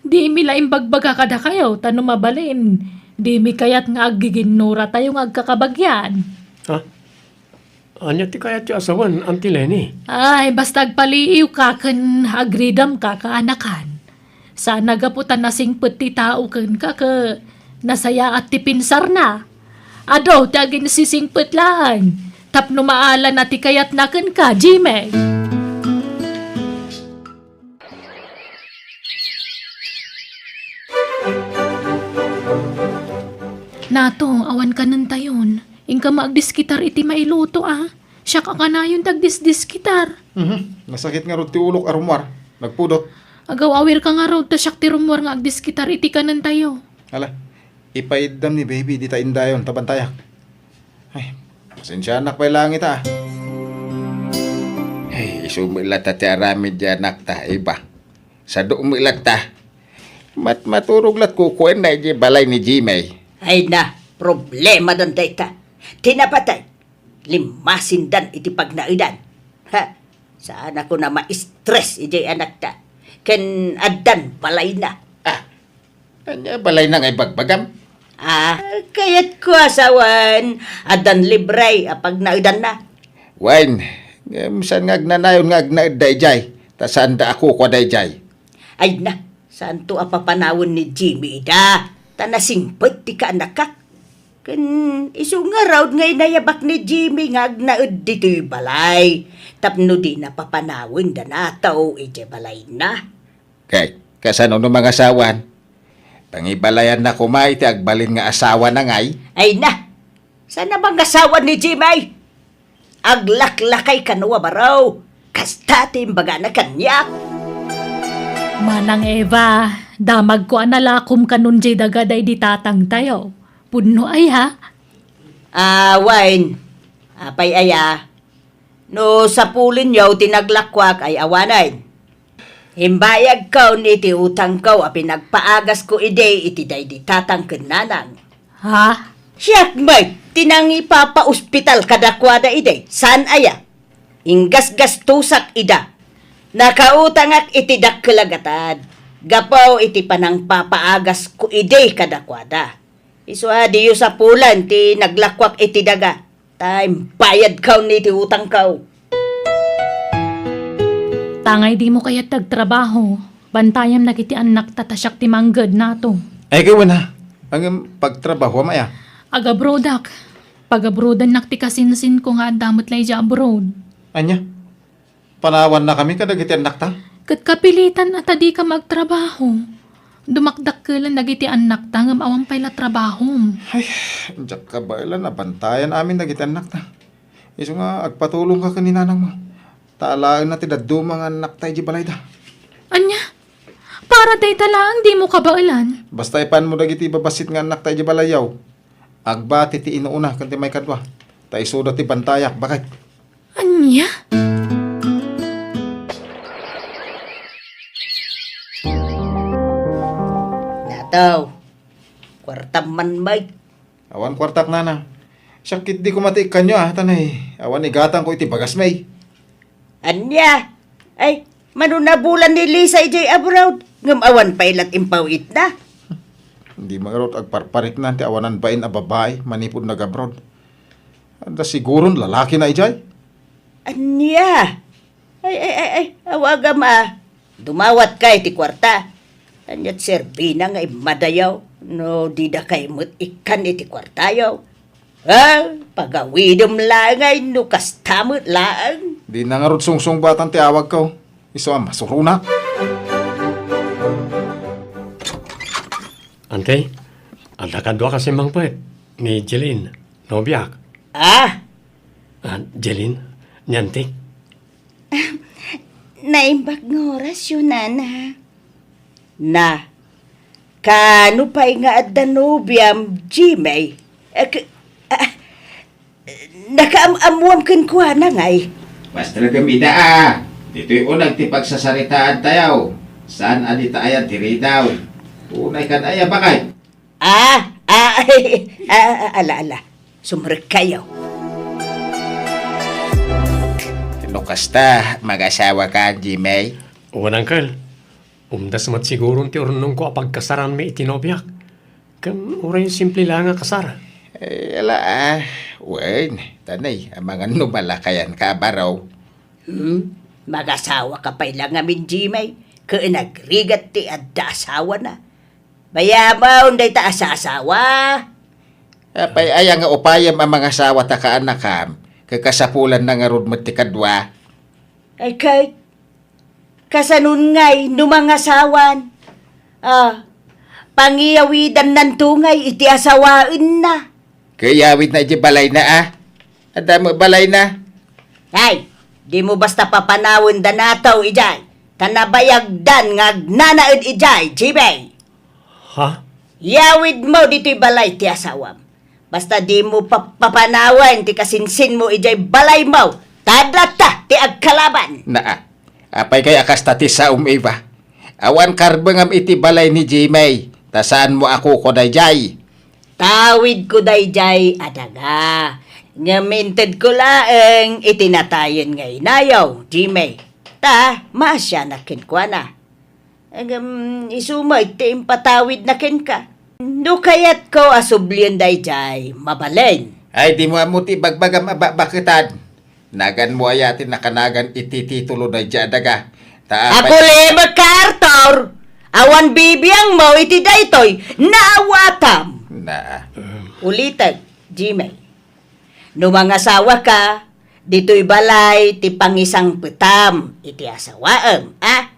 Dimi la imbagbaga kadakayo, ta no mabalin, dimi kayat nga aggiginnuratayo nga agkakabagian. Ha? Ania ti kayatyo a sawen, Auntie Leni? Ay, basta agpaliiwka ken agridamka, kaanakan. Saan a gapu ta nasingpet ti tao kenka ket nasayaat ti pinsarna. Adu ti aginsisingpet laeng tapno maalana ti kayatna kenka, Jimmy. Nato, awan kanentayon. Inka maagdiskitar iti mailuto, a. Siak a kanayon ti agdisdiskitar. Mhm. Nasakit ngarud ti ulok a rummuar. Nagpudot. Agaw-awirka ngarud ta siak ti rummuar nga agdiskitar iti kanentayo. Ala, ipaiddam ni baby dita indayon ta bantayak. Ay, pasensianak pay laeng ita, a. Ay, isu met latta ti aramid ti anakta, Eva. Sadu met latta. Mat-, maturog lat kukuenna idiay balay ni Jimmy. Ay na, problema danta ita. Ti napatay, limmasindan iti pagnaedan. Ha? Saan a kuna ma-stress idiay anakta. Ken addan balayna. Ah, ania balayna nga ibagbagam? Ah, kayatko a sawen, addan libre a pagnaedanna. Wen, ngem saan nga agnanayon nga agnaed daydiay, ta saanda a kukua daydiay. Ay na, saanto a papanawen ni Jimmy ida, ta nasingpet ti kaanakak. Ken isu ngarud nga inayabak ni Jimmy nga agnaed ditoy balay, tapno dina papanawen da Nato idiay balayna. Kay, kasano no mangasawan? Pangibalayanna koma iti agbalin nga asawana ngay? Ay na! Saan a mangasawa ni Jimmy? Aglaklakay kano a baro. Kasta ti imbagana kaniak. Manang Eva, damagko a nalakom kanon diay daga daydi tatangtayo. Pudno aya? Ah, wen. Apay aya? No sapulenyo ti naglakuak ay awanen. Imbayagkon iti utangko a pinagpaagasko idi iti daydi tatang ken nanang. Ha? Siak met ti nangipapaospital kadakuada idi, saan aya? Inggasgastosak ida. Nakautangak iti dakkel a gatad gapu iti panangpapaagasko idi kadakuada. Isu a diyo sapulen ti naglakuak iti daga, ta imbayadkaon iti utangko. Tangay dimo kayat ti agtrabaho, bantayam dagiti annakta ta siak ti mangged, Nato. Ay, ket wen a. Ngem pagtrabahoam aya? Agabroadak. Pagabroadannak ti kasinsinko nga adda met la idiay abroad. Ania? Panawannakami kadagiti annakta? Ket kapilitan a ta dika agtrabaho. Dumakdakkelan dagiti annakta ngem awan pay la trabahom. Ay, diak kabaelan a bantayan amin dagiti annakta. Isu nga agpatulongka ken ni nanangmo. Ta alaenna ti dadduma nga annakta idiay balayda. Ania? Para dayta laeng dimo kabaelan? Basta ipanmo dagiti babassit nga annakta idiay balayyo. Agbati ti inuuna ken ti maikadua. Ta isuda ti bantayak, baket. Ania? Nataw, kuartam man, Mike. Awan kuartak, nana. Siak ketdi koma ti ikkanyo, a, tanay. Awan igatangko iti bagasmi. Ania? Ay, mano nabulan ni Lisa idiay abroad, ngem awan pay lat impaw-itna. Di mangarud agparpariknan ti awanan bain a babai manipud nag-abroad. Adda siguron lalakina idiay. Ania? Ay, ay, ay, ay, awagam a. Dumawatka iti kuarta. Aniat serbina nga immadayo no didakay met ikkan iti kuartayo? Ah, pagawidem laeng ay no kasta met laeng. Di na ngarud sungsungbatan ti awagko. Isu a masuruna. Ante, adda kadua kasi mangpet ni Jeline, nobiak. Ah? Ah, Jeline, ni Antik. Naimbag nga orasyo, nana. Na, kano pay nga adda nobiam, Jimmy? Eh, k-, ah, nakaam-ammoam kenkuana ngay? Pastragem ida a. Ditoy uneg ti pagsasaritaantayo. Saan a dita aya ti ridaw. Unay kan aya, bakay? Ah, ah, ah, ah, ala, ala. Sumrekkayo. No kasta, mag-asawaka, Jimmy? Wen, uncle. Umdas met siguron ti urnongko a pagkasaranmi iti nobiak. Ken uray simple la nga kasar. Eh, ala, ah. Wen, tanay, amangan no malakayanka a baro. Hmm? Mag-asawaka pay la ngamin, Jimmy. Ken agrigat ti adda asawana. Bayamon dayta a sasawa. Apay aya nga upayem a mangasawa ta kaanakam, ket kasapulanna ngarud met ti kadua? Ay, ket kasanon ngay no mangasawan? Ah, pangiyawidannanto ngay iti asawaenna. Ket iyawidna iti balayna a? Adda met balayna? Ay, dimo basta papanawen da nataw idiay, ta nabayagdan nga agnanaed idiay, Jimmy. Ha? Yawidmo ditoy balay ti asawam. Basta dimo pap-, papanawen ti kasinsinmo idiay balaymo, ta adda latta ti agkalaban. Naa, apay kay a kasta ti saom, Eva? Awan karbengam iti balay ni Jimmy, ta saanmo a kuko daydiay. Tawidko daydiay a daga. Ngem intedko laeng iti natayen nga inayo, Jimmy. Ta maasianak kenkuana. Ngem isu met ti impatawidna kenka. No kayatko a sublien daydiay, mabalin. Ay, dimo ammo ti ibagbagam a bakbaketan. Naganmo aya ti nakanagan iti titulo daydiay a daga? Ta apay. Agulimek ka, Arthur! Awan bibiangmo iti daytoy, naawatam! Na. Ulitek, Jimmy. No mangasawaka, ditoy balay ti pangisangpetam iti asawaem, a?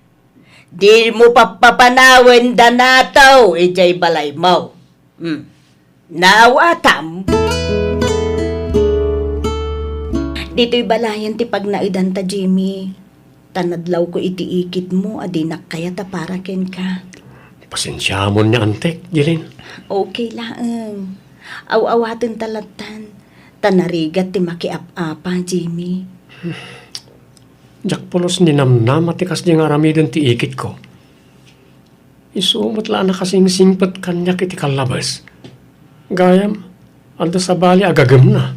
Dimo pappapanawen da nataw idiay balaymo. Hmm. Naawatam? Ditoy balayen ti pagnaedanta, Jimmy. Ta nadlawko iti ikitmo a dinak kayat a para kenka. Pasensiamon ni Antek, Jeline. Okay laeng. Aw-awatenta lattan. Ta narigat ti makiap-apa, Jimmy. Diak pulos ninamnama ti kasdi nga aramiden ti ikitko. Isu met la a nakasingsingpet kaniak iti kallabes. Gayam, adda sabali a gagemna.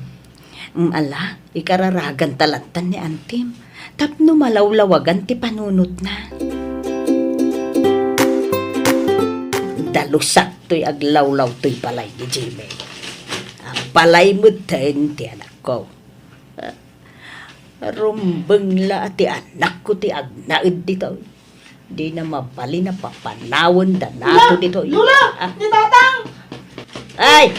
Mm, ala, ikararaganta lattan ni Antim tapno malawlawagan ti panunotna. Dalusak toy aglawlaw toy balay ni Jimmy. A balay metten ti anakko. Rumbeng la a ti anakko ti agnaed ditoy. Di na mabalin a papanawenda nato ditoy. Lola! Ah. Ni Tatang! Ay!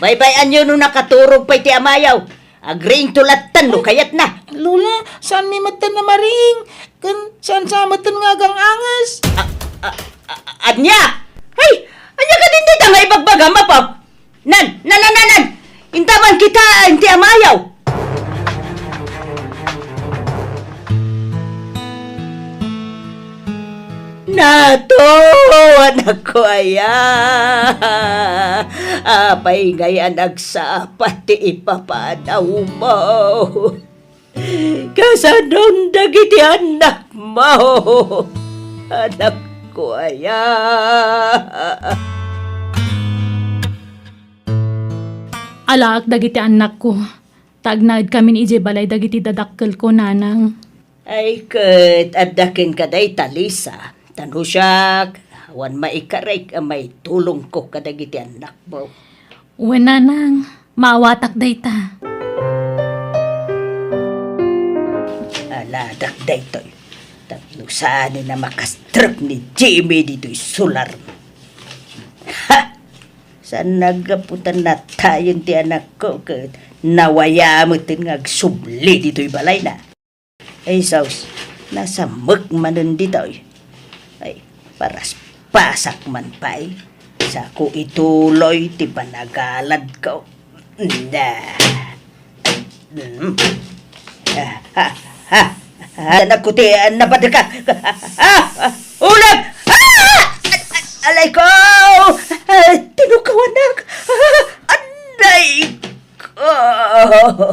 Baybay-anyo no nakaturog pay ti amayo. Agriingto lattan no kayatna. Lola, saanmi metten a mariing. Ken saan sa metten nga agang-anges. A-, a-, a-, ania? Ay! Ania kadin dayta nga ibagbagam, Apo? Nan, nan, nan, nan, nan! Intaman kitaen ti amayo! Nato, anakko aya! Apay ngay a nagsapa ti ipapanawmo? Kasanon dagiti annakmo, anakko aya? Alaak dagiti annakko, ta agnaedkamin idiay balay dagiti dadakkelko, nanang. Ay, ket adda kenka dayta, Lisa. Ta no siak, awan maikarek a maitulongko kadagiti annakmo. Wen, nanang, maawatak dayta. Aladak daytoy. Tapno saanen a makastrek ni Jimmy ditoy solar. Ha! Saan naggapu ta natayen ti anakko ket nawaya metten nga agsubli ditoy balayna. Ay, sus, nasamek manen ditoy. Ay, paraspasak man pay. Sako ituloy ti panagaladko. Na. Mm. Ah, ah, ah, ah, anak ko ti, ah, napadekak. Ah, ah, ulag! Ah! Alay ko! Ah, tinukawanak! Ah, anay! Ah.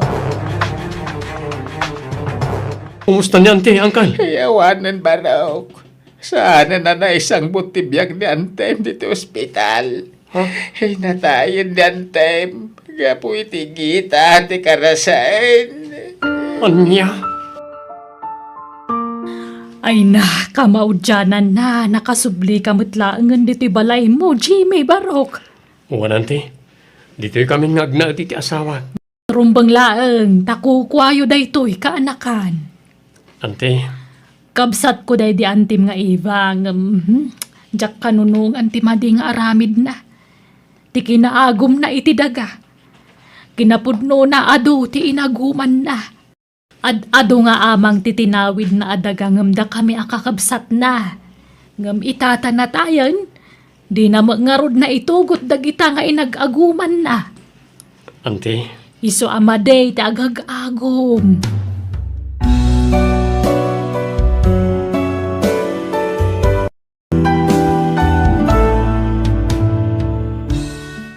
Kumusta ni Auntie, Uncle? Ay, awanen, Barok. Saanen a naisangbat ti biag ni Antem ditoy ospital. Ha? Ay, natayen ni Antem. Gapu iti gita ti karasaen. Ania? Ay na, kamaudiananna, nakasublika met laengen ditoy balaymo, Jimmy, Barok. Wen, Auntie. Ditoy kami nga agnaed iti asawak. Rumbeng laeng, ta kukuayo daytoy kaanakan. Auntie. Kabsatko daydi Antem nga Eva, ngem, hmm, diak kanunongan ti madi nga aramidna. Ti kinaagumna iti daga. Kinapudnona adu ti inagumanna. Ad-adu nga amang ti tinawidna a daga ngem dakami a kakabsatna. Ngem ita ta natayen, dina met ngarud naitugot dagita nga inag-agumanna. Auntie. Isu a madi ti agag-agum.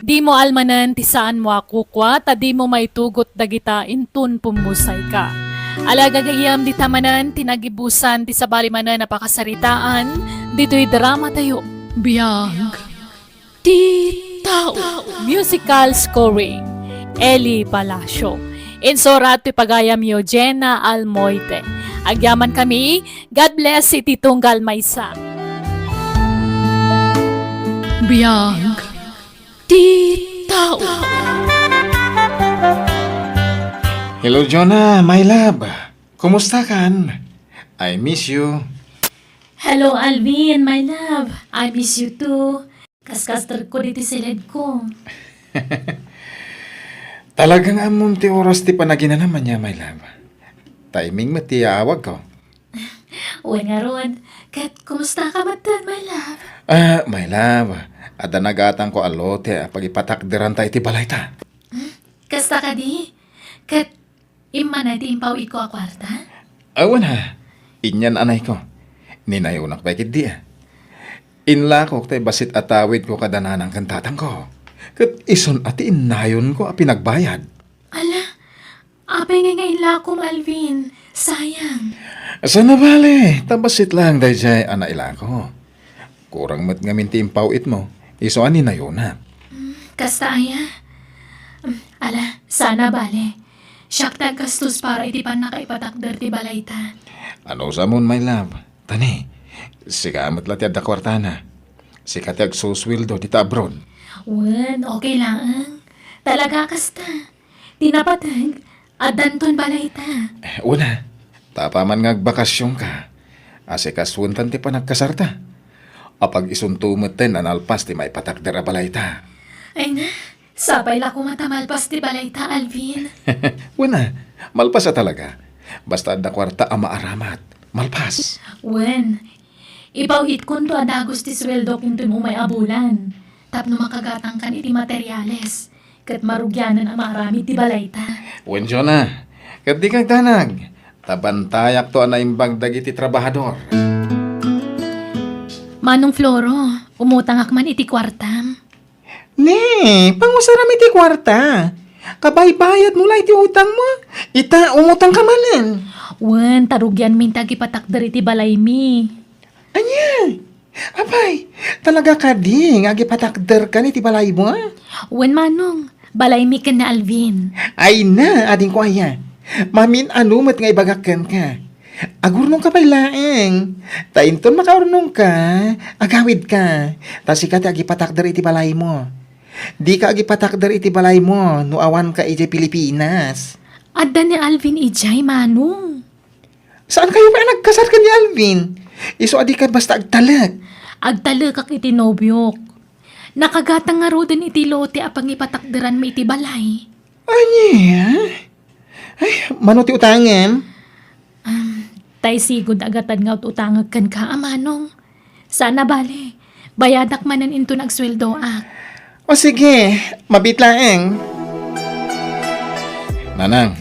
Dimo almanen ti saanmo a kukua, ta dimo maitugot dagita inton pummusayka. Ala, gagayyem, dita manen ti nagibusan ti sabali manen a pakasaritaan ditoy dramatayo. Biag ti tao. Musical scoring, Eli Palacio. Insurat ti pagayamyo, Jenna Almoite. Agyamankami, God bless iti tunggal maysa. Biag ti tao. Hello, Jonah, my love. Kumusta kan? I miss you. Hello, Alvin, my love. I miss you too. Kaskastrekko diti siledko. Talaga nga ammom ti oras ti panaginanam ania, my love. Timing met ti yaawagko. Wen ngarud, ket kumustaka metten, my love? Ah, my love, adda nagatangko a lote a pagipatakderanta iti balayta. Hmm? Kasta kadi? Ket immanay ti impaw-itko a kuarta? Awan a, inian-anayko. Ninayonak pay ketdi a. Inlakok tay bassit a tawidko kada nanang ken tatangko. Ket isun a ti innayonko a pinagbayad. Ala, apay ngay nga inlakom, Alvin? Sayang. Saan a bale, ta bassit laeng daydiay a nailako. Kurang met ngamin ti impaw-itmo, isu a ninayonak. Mm, kasta aya? Mm, ala, saan a bale. Siak ti aggastos para iti pannakaipatakder ti balayta. Anusamon, my love? Tani, sika met la ti adda kuartana. Sika ti agsusueldo dita abroad. Wen, okay laeng. Talaga kasta. Ti napateg, addanton balayta. Eh, una, ta apaman nga agbakasionka, Asikasoentan ti panagkasarta. Apag-isunto metten a nalpas ti maipatakder a balayta. Ay na, sapay la koma ta malpas ti balayta, Alvin. Wen a, malpas a talaga. Basta adda kuarta a maaramat, malpas. Wen, ipaw-itkonto a dagus ti sueldok inton umay a bulan. Tapno makagatangkan iti materiales, ket marugianan a maaramid ti balayta. Wen, Jonah, ket dika agdanag, ta bantayakto a naimbag dagiti trabahador. Manong Floro, umutangak man iti kuartam. Ne, pangusaram iti kuarta. Kabaybayadmo la iti utangmo. Ita, umutangka manen. Wen, ta rugianmin ti agipatakder iti balaymi. Ania? Apay, talaga kadi nga agipatakderkan iti balaymo? Wen, Manong. Balaymi ken ni Alvin. Ay na, adingko aya. Mamin-ano met nga ibagak kenka. Agurnongka pay laeng. Ta inton makaurnongka, agawidka. Ta sika ti agipatakder iti balaymo. Dika agipatakder iti balaymo no awanka idiay Pilipinas. Adda ni Alvin idiay, Manong. Saan kayo pay a nagkasar ken ni Alvin? Isu a dika basta agtalek. Agtalekak iti nobiok. Nakagatang ngaruden iti lote a pangipatakderanmi iti balay. Ania? Ay, mano ti utangem? Um, tay sigud a gatad nga ut-utangek kenka, a Manong. Saan a bale, bayadak manen inton agsueldoak. O sige, mabiit laeng. Nanang,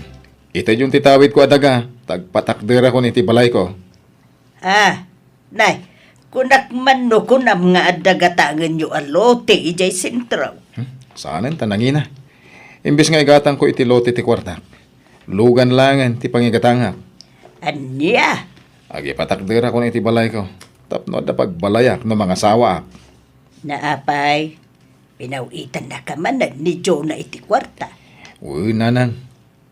itedyon ti tawidko a daga, ta agpatakderakon iti balayko. Ah, nay, kunak man no kunam nga adda gatangenyo a lote idiay sentro. Hmm, saanen ta nangina. Imbes nga igatangko iti lote ti kuartak, lugan laengen ti pangigatangak. Ania? Agipatakderakon iti balayko, tapno adda pagbalayak no mangasawaak. Naapay, pinaw-itannaka manen ni Jonah iti kuarta. Wen, nanang.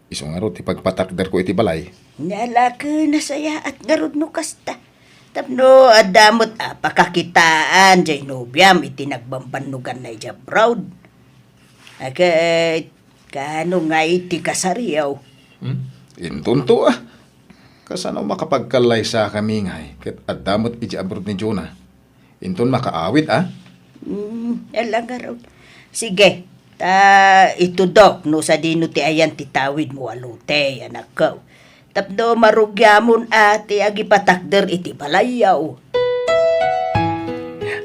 Isu ngarud ti pagpatakderko iti balay. Nalaka, nasayaat ngarud no kasta. Tapno adda met a pakakitaan jay nobiam iti nagbambannuganna idiay abroad. Aket, kaano ngay ti kasariyo? Hmm? Intonto, a. Kasano makapagkallaysakami ngay ket adda met idiay abroad ni Jonah? Inton makaawid, a? Hmm, ala ngarud. Sige, ta itudok no sadino ti ayan ti tawidmo a lote, anakko. Tapno marugiamon a ti agipatakder iti balayyo.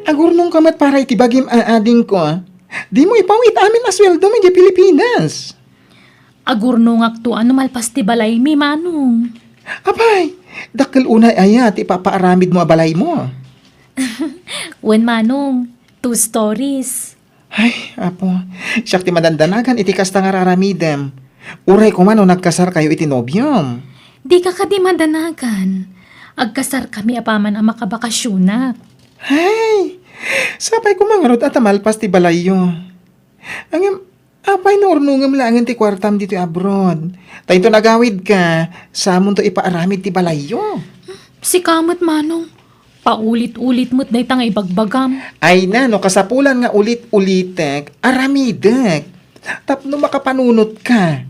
Agurnongka met para iti bagim, a, adingko, a. Dimo ipaw-it amin a sueldom idiay Pilipinas. Agurnongakto a no malpas ti balaymi, Manong. Apay, dakkel unay aya ti ipapaaramidmo a balaymo? Wen, Manong, two stories. Ay, Apo, siak ti madandanagan iti kasta nga ar-aramidem. Uray koma no nagkasarkayo iti nobiom. Dika kadi madanagan. Agkasarkami apaman a makabakasionak. Ay, sapay koma ngarud a ta malpas ti balayyo. Ngem, apay no urnongem laengen ti kuartam ditoy abroad? Ta inton agawidka, samonto ipaaramid ti balayyo. Sika met, Manong. Paulit-ulit met dayta nga ibagbagam. Ay na, no kasapulan nga ulit-ulitek, aramidek. Tapno makapanunotka.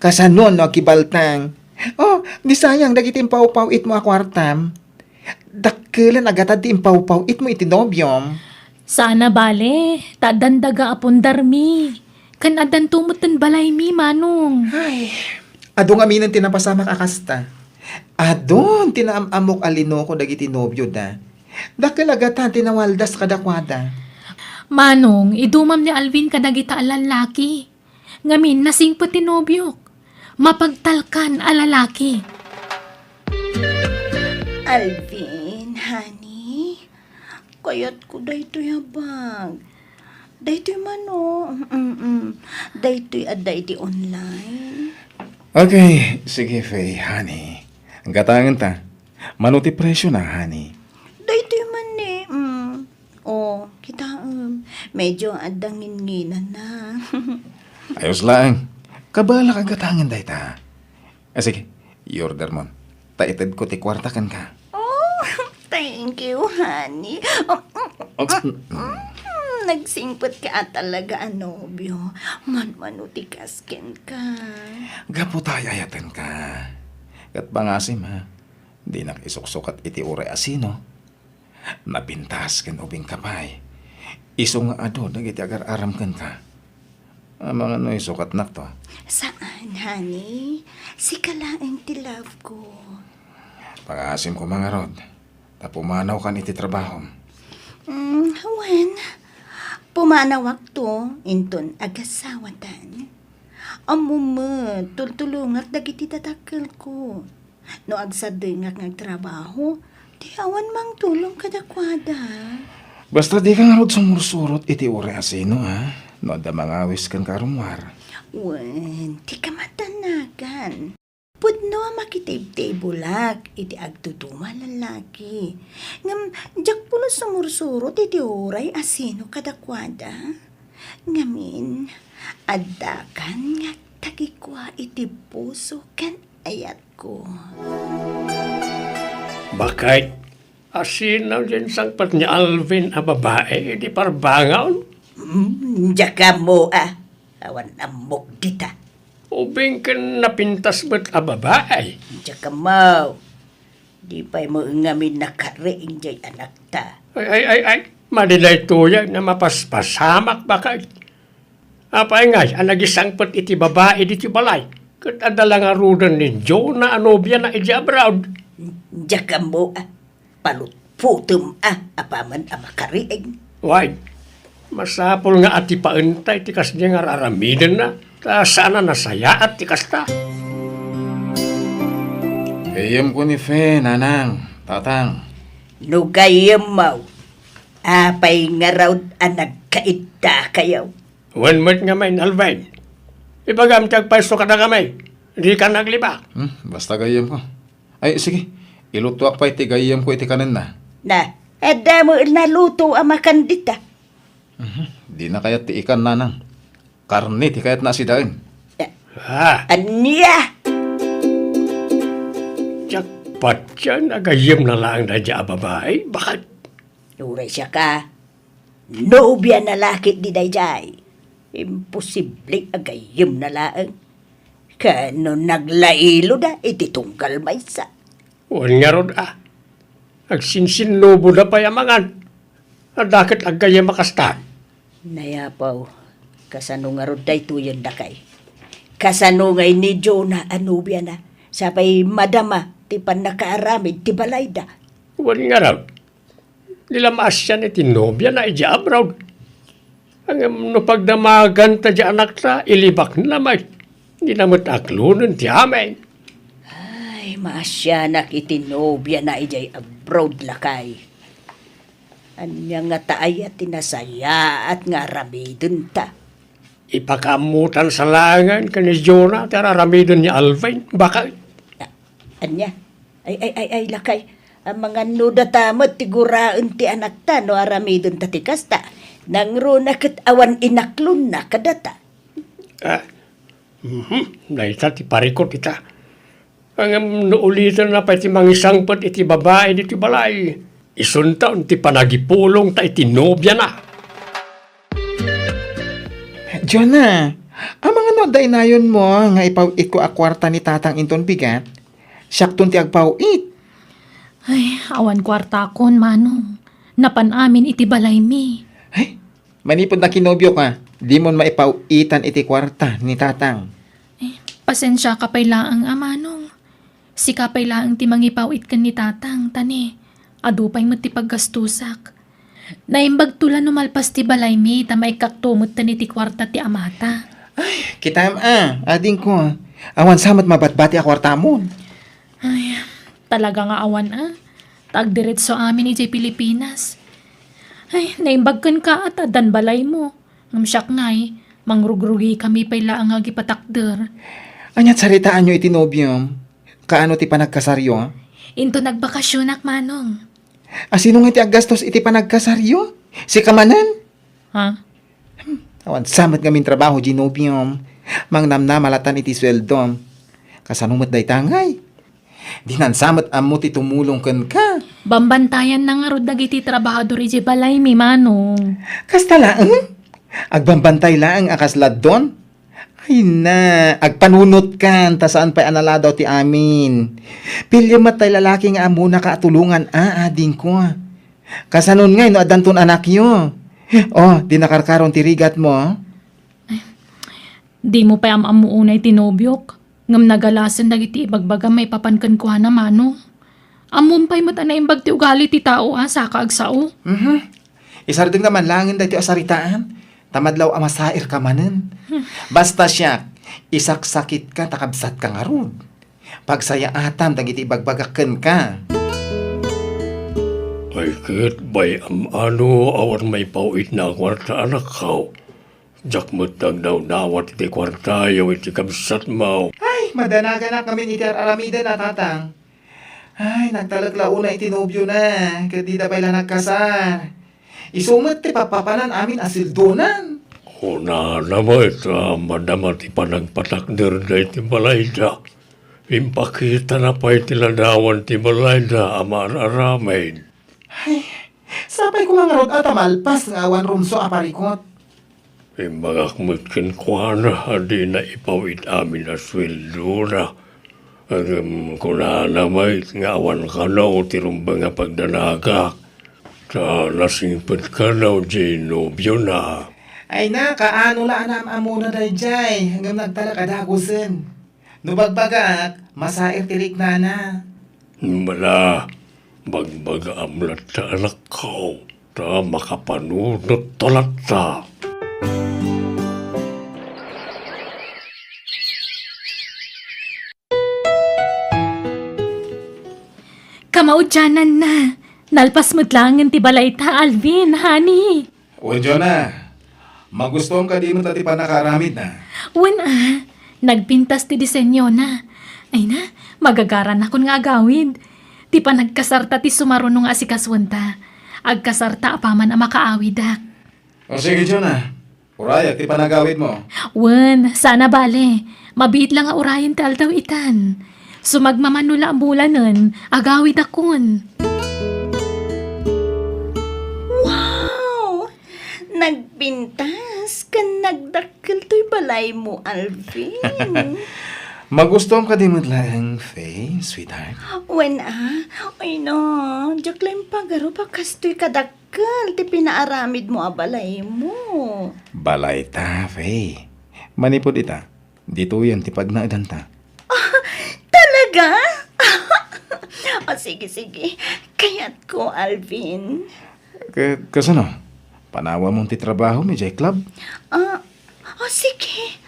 Kasano no agibaltang? Oh, di sayang dagiti impawpaw-itmo a kuartam. Dakkelen a gatad ti impawpaw-itmo iti nobiom. Saan a bale, ta addan daga a pundarmi. Ken addanto metten balaymi, Manong. Ay, adu ngaminen ti napasamak a kasta. Adun ti naam-ammok a linoko dagiti nobioda. Dakkel a gatad ti nawaldas kadakuada. Manong, idumam ni Alvin kadagita a lallaki. Ngamin, nasingpet ti nobiok. Mapagtalkan a lalaki. Alvin, honey, kayatko daytoy a bag. Daytoy mano, mm, mm. Daytoy adda iti online. Okay, sige, Faye, honey. Gatangen ta. Mano ti presyo na, honey? Daytoy man ni, mm. Oh, kitaem, medyo adda nginnginana. Ayos laeng. Kabaelak a gatangen dayta. Ah, sige, i-order mon. Ta itedko ti kuarta kenka. Oh, thank you, honey. Oh, mm, mm, mm, nagsingpet ka a talaga a nobio. Manmano ti kas kenka. Gapu ta ay-ayatenka. Ket pangasim, ha? Dinak isuksukat iti uray a sino. Napintas ken ubing ka pay. Isu nga adu dagiti agar-aram kenka. Amangan no isukatnakto. Saan, honey. Sika laeng ti love ko. Pangaasim ko mangarod. Ta pumanawkan iti trabahom. Mm, wen, pumanawakto, inton agasawatan. Ammo met, tultulongak dagiti dadakkelko. No agsadengak nga agtrabaho, ti awan mangtulong kadakuada. Basta dika ngarud sumursurot iti uray a sino, ha? No adda mangawis kenka rummuar. Wen, ti kamatanagan. Pudno a makitibtibulak iti agduduma a lalaki. Ngem diak pulos sumursurot iti uray a sino kadakuada. Ngamin, addakan nga agtagikua iti puso ken ayatko. Baket, asino diay insangpet ni Alvin a babai iti parbangon? Hmm, diak ammo, a. Awan ammok dita. Ubing ken napintas met a babai? Diak ammo. Di pay met ngamin nakariing diay anakta. Ay, ay, ay, ay. Madi daytoy a mapaspasamak, baket. Apay ngay a nagisangpet iti babai ditoy balay? Ket adda la ngaruden ni Jonah a nobiana idiay abroad? Diak ammo, a. Palutputem, a, apaman a makariing. Way, masapul nga atipaenta iti kasdiay nga ar-aramidenna, ta saan a nasayaat ti kasta. Gayyemko ni Fe, nanang, tatang. No gayyemmo, apay ngarud a nagkaiddakayo? Wen met ngamin, Alvin. Ibagam ti agpayso kadakami. Dika naglibak. Hmm, basta gayyemko. Ay, sige. Ilutoak pay ti gayyemko iti kanenna. Na, adda met naluto a makan dita. Mhm. Dina kayat ti ikan, nanang. Karne ti kayatna a sidaen. Ah. Ania? Diak patien a gayyemna laeng daydiay a babai, baket. Uray siaka, nobiana la ketdi daydiay. Imposible a gayyemna laeng. Ken no naglailoda iti tunggal maysa. Wen ngarud, a. Agsinsinnuboda pay a mangan. Adda ket aggayyem a kasta. Nayapaw, kasano ngarud daytoyen, dakay? Kasano ngay ni Jonah a nobiana, sa pay madama ti pannakaaramid ti balayda? Wen ngarud, di la maasian iti nobiana idiay abroad. Ngem no pagdamaganta diay anakta, ilibakna met. Dina met aklonen ti amin. Ay, maasianak iti nobiana idiay abroad, lakay. Ania ngata aya ti nasayaat nga aramidenta? Ipakaammotan sa laengen ken ni Jonah ti ar-aramiden ni Alvin, baket. A-, ania? Ay, ay, ay, ay, lakay. Amangan no data met ti guraen ti anakta no aramidenta ti kasta. Nangruna ket awan inaklonna kadata. Ah, mhm, dayta ti parikut ita. Ngem no ulitenna pay ti mangisangpet iti babai ditoy balay, isunton ti panagipulongta iti nobiana. Jonah, amangan no adda inayonmo nga ipaw-itko a kuarta ni tatang inton bigat? Siakton ti agpaw-it. Ay, awan kuartakon, Manong. Napan amin iti balaymi. Ay, manipud nakinobioka, dimon maipaw-itan iti kuarta ni tatang. Eh, pasensiaka pay laeng a, Manong. Sika pay laeng ti mangipaw-it ken ni tatang, ta ne, adu pay met ti paggastusak. Naimbagto la no malpas ti balaymi ta maikkakto metten iti kuarta ti amata. Ay, kitaem a, adingko. Awan sa met mabatbati a kuartamon. Ay, talaga nga awan a. Ta agdiretso amin idiay Pilipinas. Ay, naimbag kenka a ta addan balaymo. Ngem siak ngay, mangrugrugikami pay laeng nga agipatakder. Ania ti saritaanyo iti nobiom? Kaano ti panagkasaryo? Inton nagbakasionak, Manong. Asino ngay ti aggastos iti panagkasaryo? Sika manen? Ha? Hmm, awan sa met ngamin trabaho diay nobiom. Mangnamnama latan iti sueldom. Kasano met dayta ngay? Dinan sa met ammo ti tumulong kenka. Bambantayanna ngarud dagiti trabahador idiay balaymi, Manong. Kasta laeng? Agbambantay laeng a kas laddon? Ay na, agpanunotkan, ta saan pay a naladaw ti amin. Piliem met tay lalaki nga ammona ka a tulongan, a, adingko. Kasanon ngay no addanton anakyo? Oh, di nakarkaron ti rigatmo. Dimo pay am-ammo unay ti nobiok, ngem nagalasen dagiti ibagbagam maipapan kenkuana, Manong. Ammom pay met a naimbag ti ugali ti tao a saka agsao. Mhm. Isardengna man laengen daytoy a saritaan, ta madlaw a masairka manen. Basta siak, isaksakitka ta kabsatka ngarud. Pagsayaatam dagiti ibagbagak kenka. Ay ket, bay-am ano, awan maipaw-itna a kuarta, anakko. Diak met nagdawdawat iti kuartayo iti kabsatmo. Ay, madanaganak ngamin iti ar-aramiden a tatang. Ay, nagtalek la unay iti nobiona, ket dida pay la nagkasar. Isu met ti papapanan amin a sueldonan. Kunana met a madama ti panagpatakderda iti balayda. Impakitana pay ti ladawan ti balayda a maar-aramid. Ay, sapay koma ngarud a ta malpas nga awan rumsua a parikut. Imbagak met kenkuana a dina ipaw-it amin a sueldona. Ngem kunana met nga awan kano ti rumbeng a pagdanagak, ta nasingpet kano diay nobiona. Ay na, kaano la a naam-ammona daydiay, ngem nagtalek a dagusen. No bagbagaak, masair ti riknana. Mala, bagbagaam latta, anakko, ta makapanunotto latta. Kamaudiananna, nalpas met laengen ti balayta, Alvin, honey. Wen, Jonah, magustuam kadi met ti pannakaaramidna? Wen a, nagpintas ti disenyona. Ay na, magagaranakon nga agawid. Ti panagkasarta ti sumaruno nga asikasuenta. Agkasarta apaman a makaawidak. O sige, Jonah, urayak ti panagawidmo. Wen, saan a bale. Mabiit la nga urayen ti aldaw itan. Sumagmamano la a bulanen, agawidakon. Wow! Nagpintas ken nagdakkel toy balaymo, Alvin. Magustuam kadi met laeng, Faye, sweetheart? Wen a, ay na, diak la impagarup a kastoy kadak- kel ti pinaaramidmo a balaymo. Balayta, Faye. Manipud ita, ditoyen ti pagnaedanta. Ah, talaga? O, sige, sige. Kayatko, Alvin. Ka-, kasano? Panawamon ti trabahom idiay club? Ah, o, sige.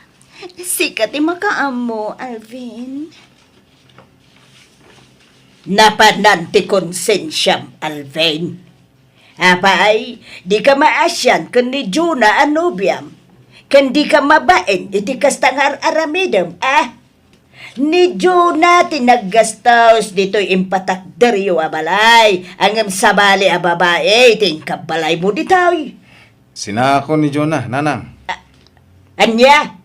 Sika ti makaammo, Alvin. Napanan ti konsensiam, Alvin. Apay, dika maasian ken ni Jonah a nobiam, ken dika mabain iti kasta nga ar-aramidem, a? Ni Jonah ti naggastos ditoy impatakderyo a balay, ngem sabali a babai ti inkabbalaymo ditoy. Sinaakon ni Jonah, nanang. A-, ania?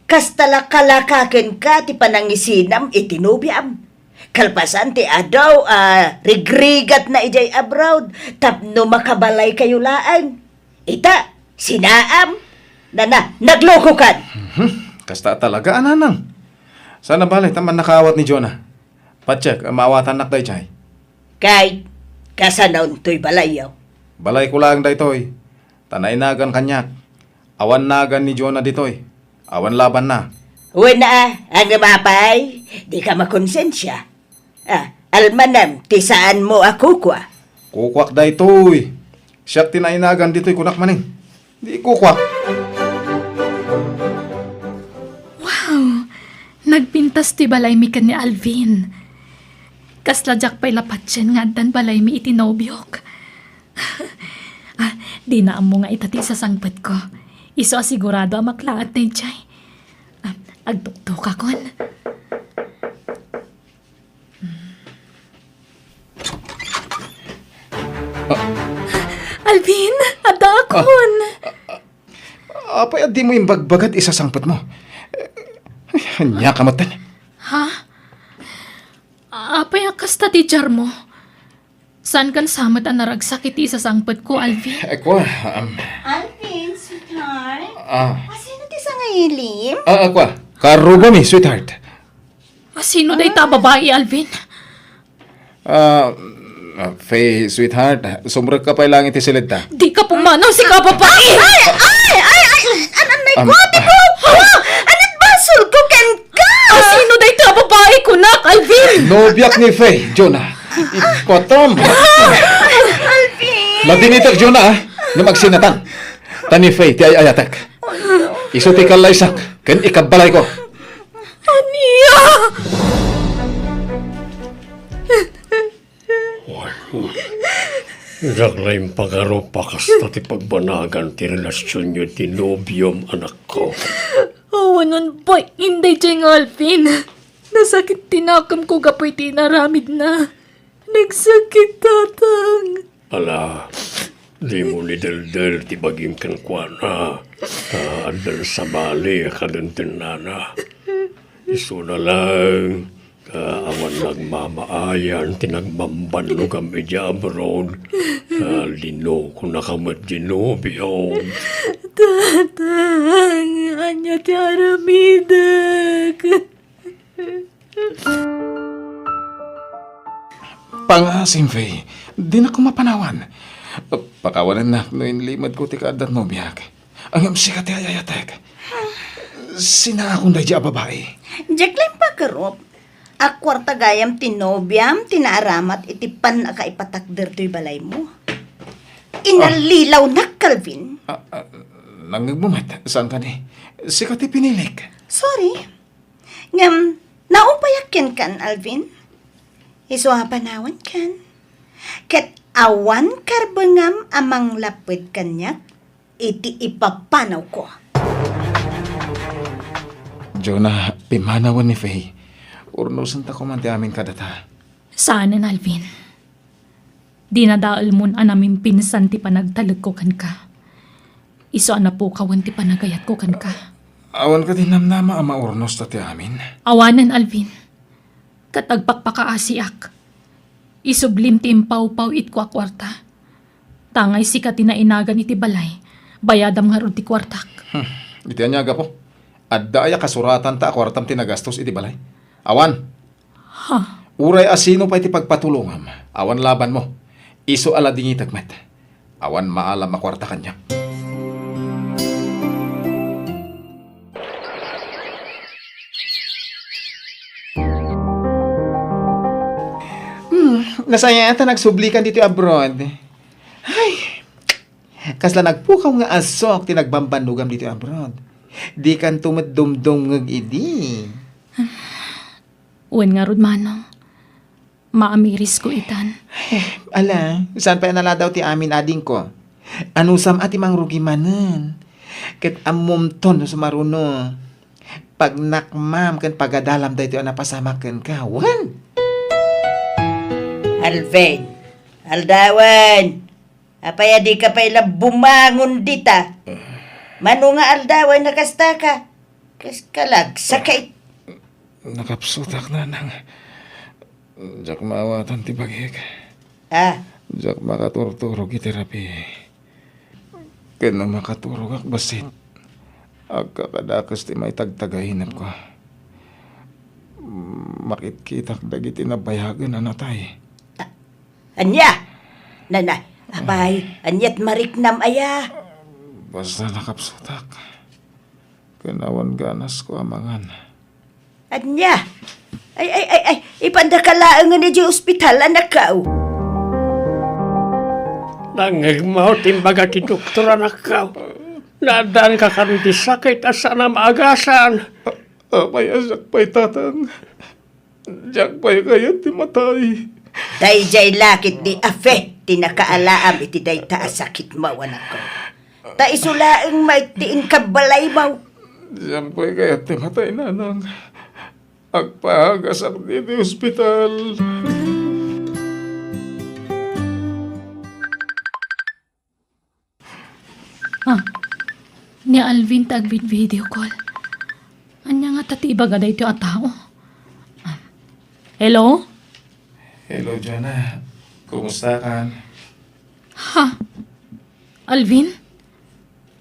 Kasta la kalaka kenka ti panangisinam iti nobiam. Kalpasan ti adu a rigrigatna idiay abroad tapno makabalaykayo laeng. Ita, sinaam. Nana, naglokokan. Mhm. Kasta talaga, a, nanang. Saan a bale ta mannakaawat ni Jonah. Patiek a maawatannak daydiay. Kay, kasanon toy balayyo? Balayko laeng daytoy. Ta nainagan kaniak. Awan nagan ni Jonah ditoy. Awan labanna. Wen a, ngem apay, dika makonsensia. A, almanem ti saanmo a kukua. Kukuak daytoy. Siak ti nainagan ditoy, kunak manen. Di kukuak. Wow! Nagpintas ti balaymi ken ni Alvin. Kasla diak pay la patien nga addan balaymi iti nobiok. A, dina ammo nga ita ti isasangpetko. Isu a sigurado a maklaat daydiay. A, agtuktukakon. Alvin, addaakon. Apay a dimo imbagbaga ti isasangpetmo? Ay, ania ka met? Ha? Apay a kasta ti diarmo? Saankan sa met a naragsak iti isasangpetko, Alvin? Ay, kua, um, Alvin, sweetheart. A. Asino ti sangay Ilim? Ah, ah, kua. Karrugami, sweetheart. Ah, sino dayta a babai, Alvin? Ah, ah, Faye, sweetheart, sumrekka pay laeng iti siled ta. Dika pumanaw, sika a babai! Ay, ay, ay, ay, an-, anay ko, Um, ate ko! Ah, anit basol ko kenka? Ah, sino dayta a babai, kunak, Alvin? Nobiak ni Faye, Jonah. Ipatam. Alvin! Ladinitek, Jonah, ah. Nga magsinatan. Ta ni Faye, ti ay-ayatek. Isu ti kallaysak, ken ikabbalayko. Ania? Wen, diak la impagarup a kasta ti pagbanagan ti relasionyo iti nobiom, anakko. Awanen pay, inday jay nga Alvin. Nasakit ti nakemko gapu iti inaramidna. Nagsakit, Tatang. Ala, dimo ni deldel ti bagim kenkuana, ta addan sabali a kadentennana. Isuna laeng, ta awan nagmamaayan ti nagbambannogam idiay abroad, ta linokonaka met ti nobiom. Tatang, ania ti aramidek? Pangaasim, Faye, dinak koma panawan. Pakawanennak no inlimedko ti kaaddat nobiak. Ngem sika ti ay-ayatek. Sinaakon daydi a babai. Diak la impagarup a kuarta gayam ti nobiam ti naaramat iti pannakaipatakder toy balaymo. Inallilawnak, Calvin. Ah, ah, nangngegmo met, saan kadi? Sika ti pinilik. Sorry. Ngem, naupayak kenkan, Alvin. Isu a panawankan. Ket awan karbengam a manglapped kaniak iti ipapanawko. Jonah, pimanawen ni Faye. Urnosenta koman ti amin kadata. Saanen, Alvin. Dinadaelmon a namimpinsan ti panagtalekko kenka. Isu a napukawen ti panagayatko kenka. Awan kadi namnama a maurnos ta ti amin? Awanen, Alvin. Ket agpakpakaasiak. Isublim ti impawpaw-itko a kuarta. Tangay sika ti nainagan iti balay, bayadam ngarud ti kuartak. Hmm. Iti ania a gapu? Adda aya kasuratanta a kuartam ti nagastos iti balay? Awan. Ha? Uray a sino pay ti pagpatulongam, awan labanmo. Isu a ladingitek met. Awan maalam a kuarta kaniak. Hmm, nasayaat ta nagsublikan ditoy abroad. Ay, kasla nagpukaw nga asok ti nagbambannogam ditoy abroad. Dikanto met dumdumngeg idi. Wen ngarud, Manong. Maamirisko itan. Eh, ala, saan pay a naladaw ti amin, adingko? Anusam a ti mangrugi manen? Ket ammomton no sumaruno. Pagnakmam ken pagadalam daytoy a napasamak kenka, wen? Alvin, aldawen, apay a dika pay la bumangon dita? Mano nga aldawen a kastaka? Kas kalagsakit. Nakapsutak, nanang. Diak maawatan ti bagik. Ah? Diak makaturturog iti rabii. Ken no makaturogak bassit, agkakadakes ti maitagtagainepko. Makitkitak dagiti nabayagen a natay. Ah, ania? Nana, apay, aniat mariknam aya? Basta nakapsutak. Ken awan ganasko a mangan. Ania? Ay, ay, ay, ay, ipandaka laengen idiay ospital, anakko. Nangngegmo ti imbaga ti doktor, anakko. Naaddaanka kano iti sakit a saan a maagasan. A-, apay a siak pay, tatang? Diak pay kayat ti matay. Daydiay la ketdi a Faye ti nakaalaam iti dayta a sakitmo, anakko. Ta isu laeng met ti inkabbalaymo. Diak pay kayat ti matay, nanang. Agpaagasak ditoy ospital. Ah, ni Alvin ti agvid-video call. Ania ngata ti ibaga daytoy a tao? Ah, hello? Hello, Jonah. Kumustakan? Ha? Alvin?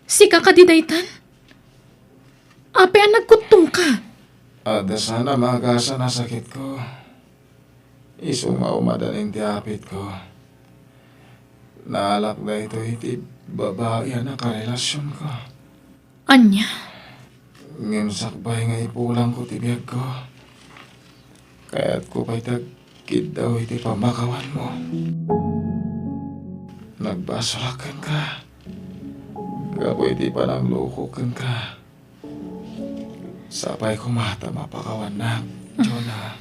Sika kadi daytan? Apay a nagkuttongka? Adda sana maagasan a sakitko. Isu nga umadan ti apitko. Naalak daytoy iti babai a nakarelasionko. Ania? Ngem sakbay nga ipulangko ti biagko, kayatko pay ti agkiddaw iti pammakawanmo. Nagbasolak kenka gapu iti panangloko kenka. Sapay koma ta mapakawannak, Jonah.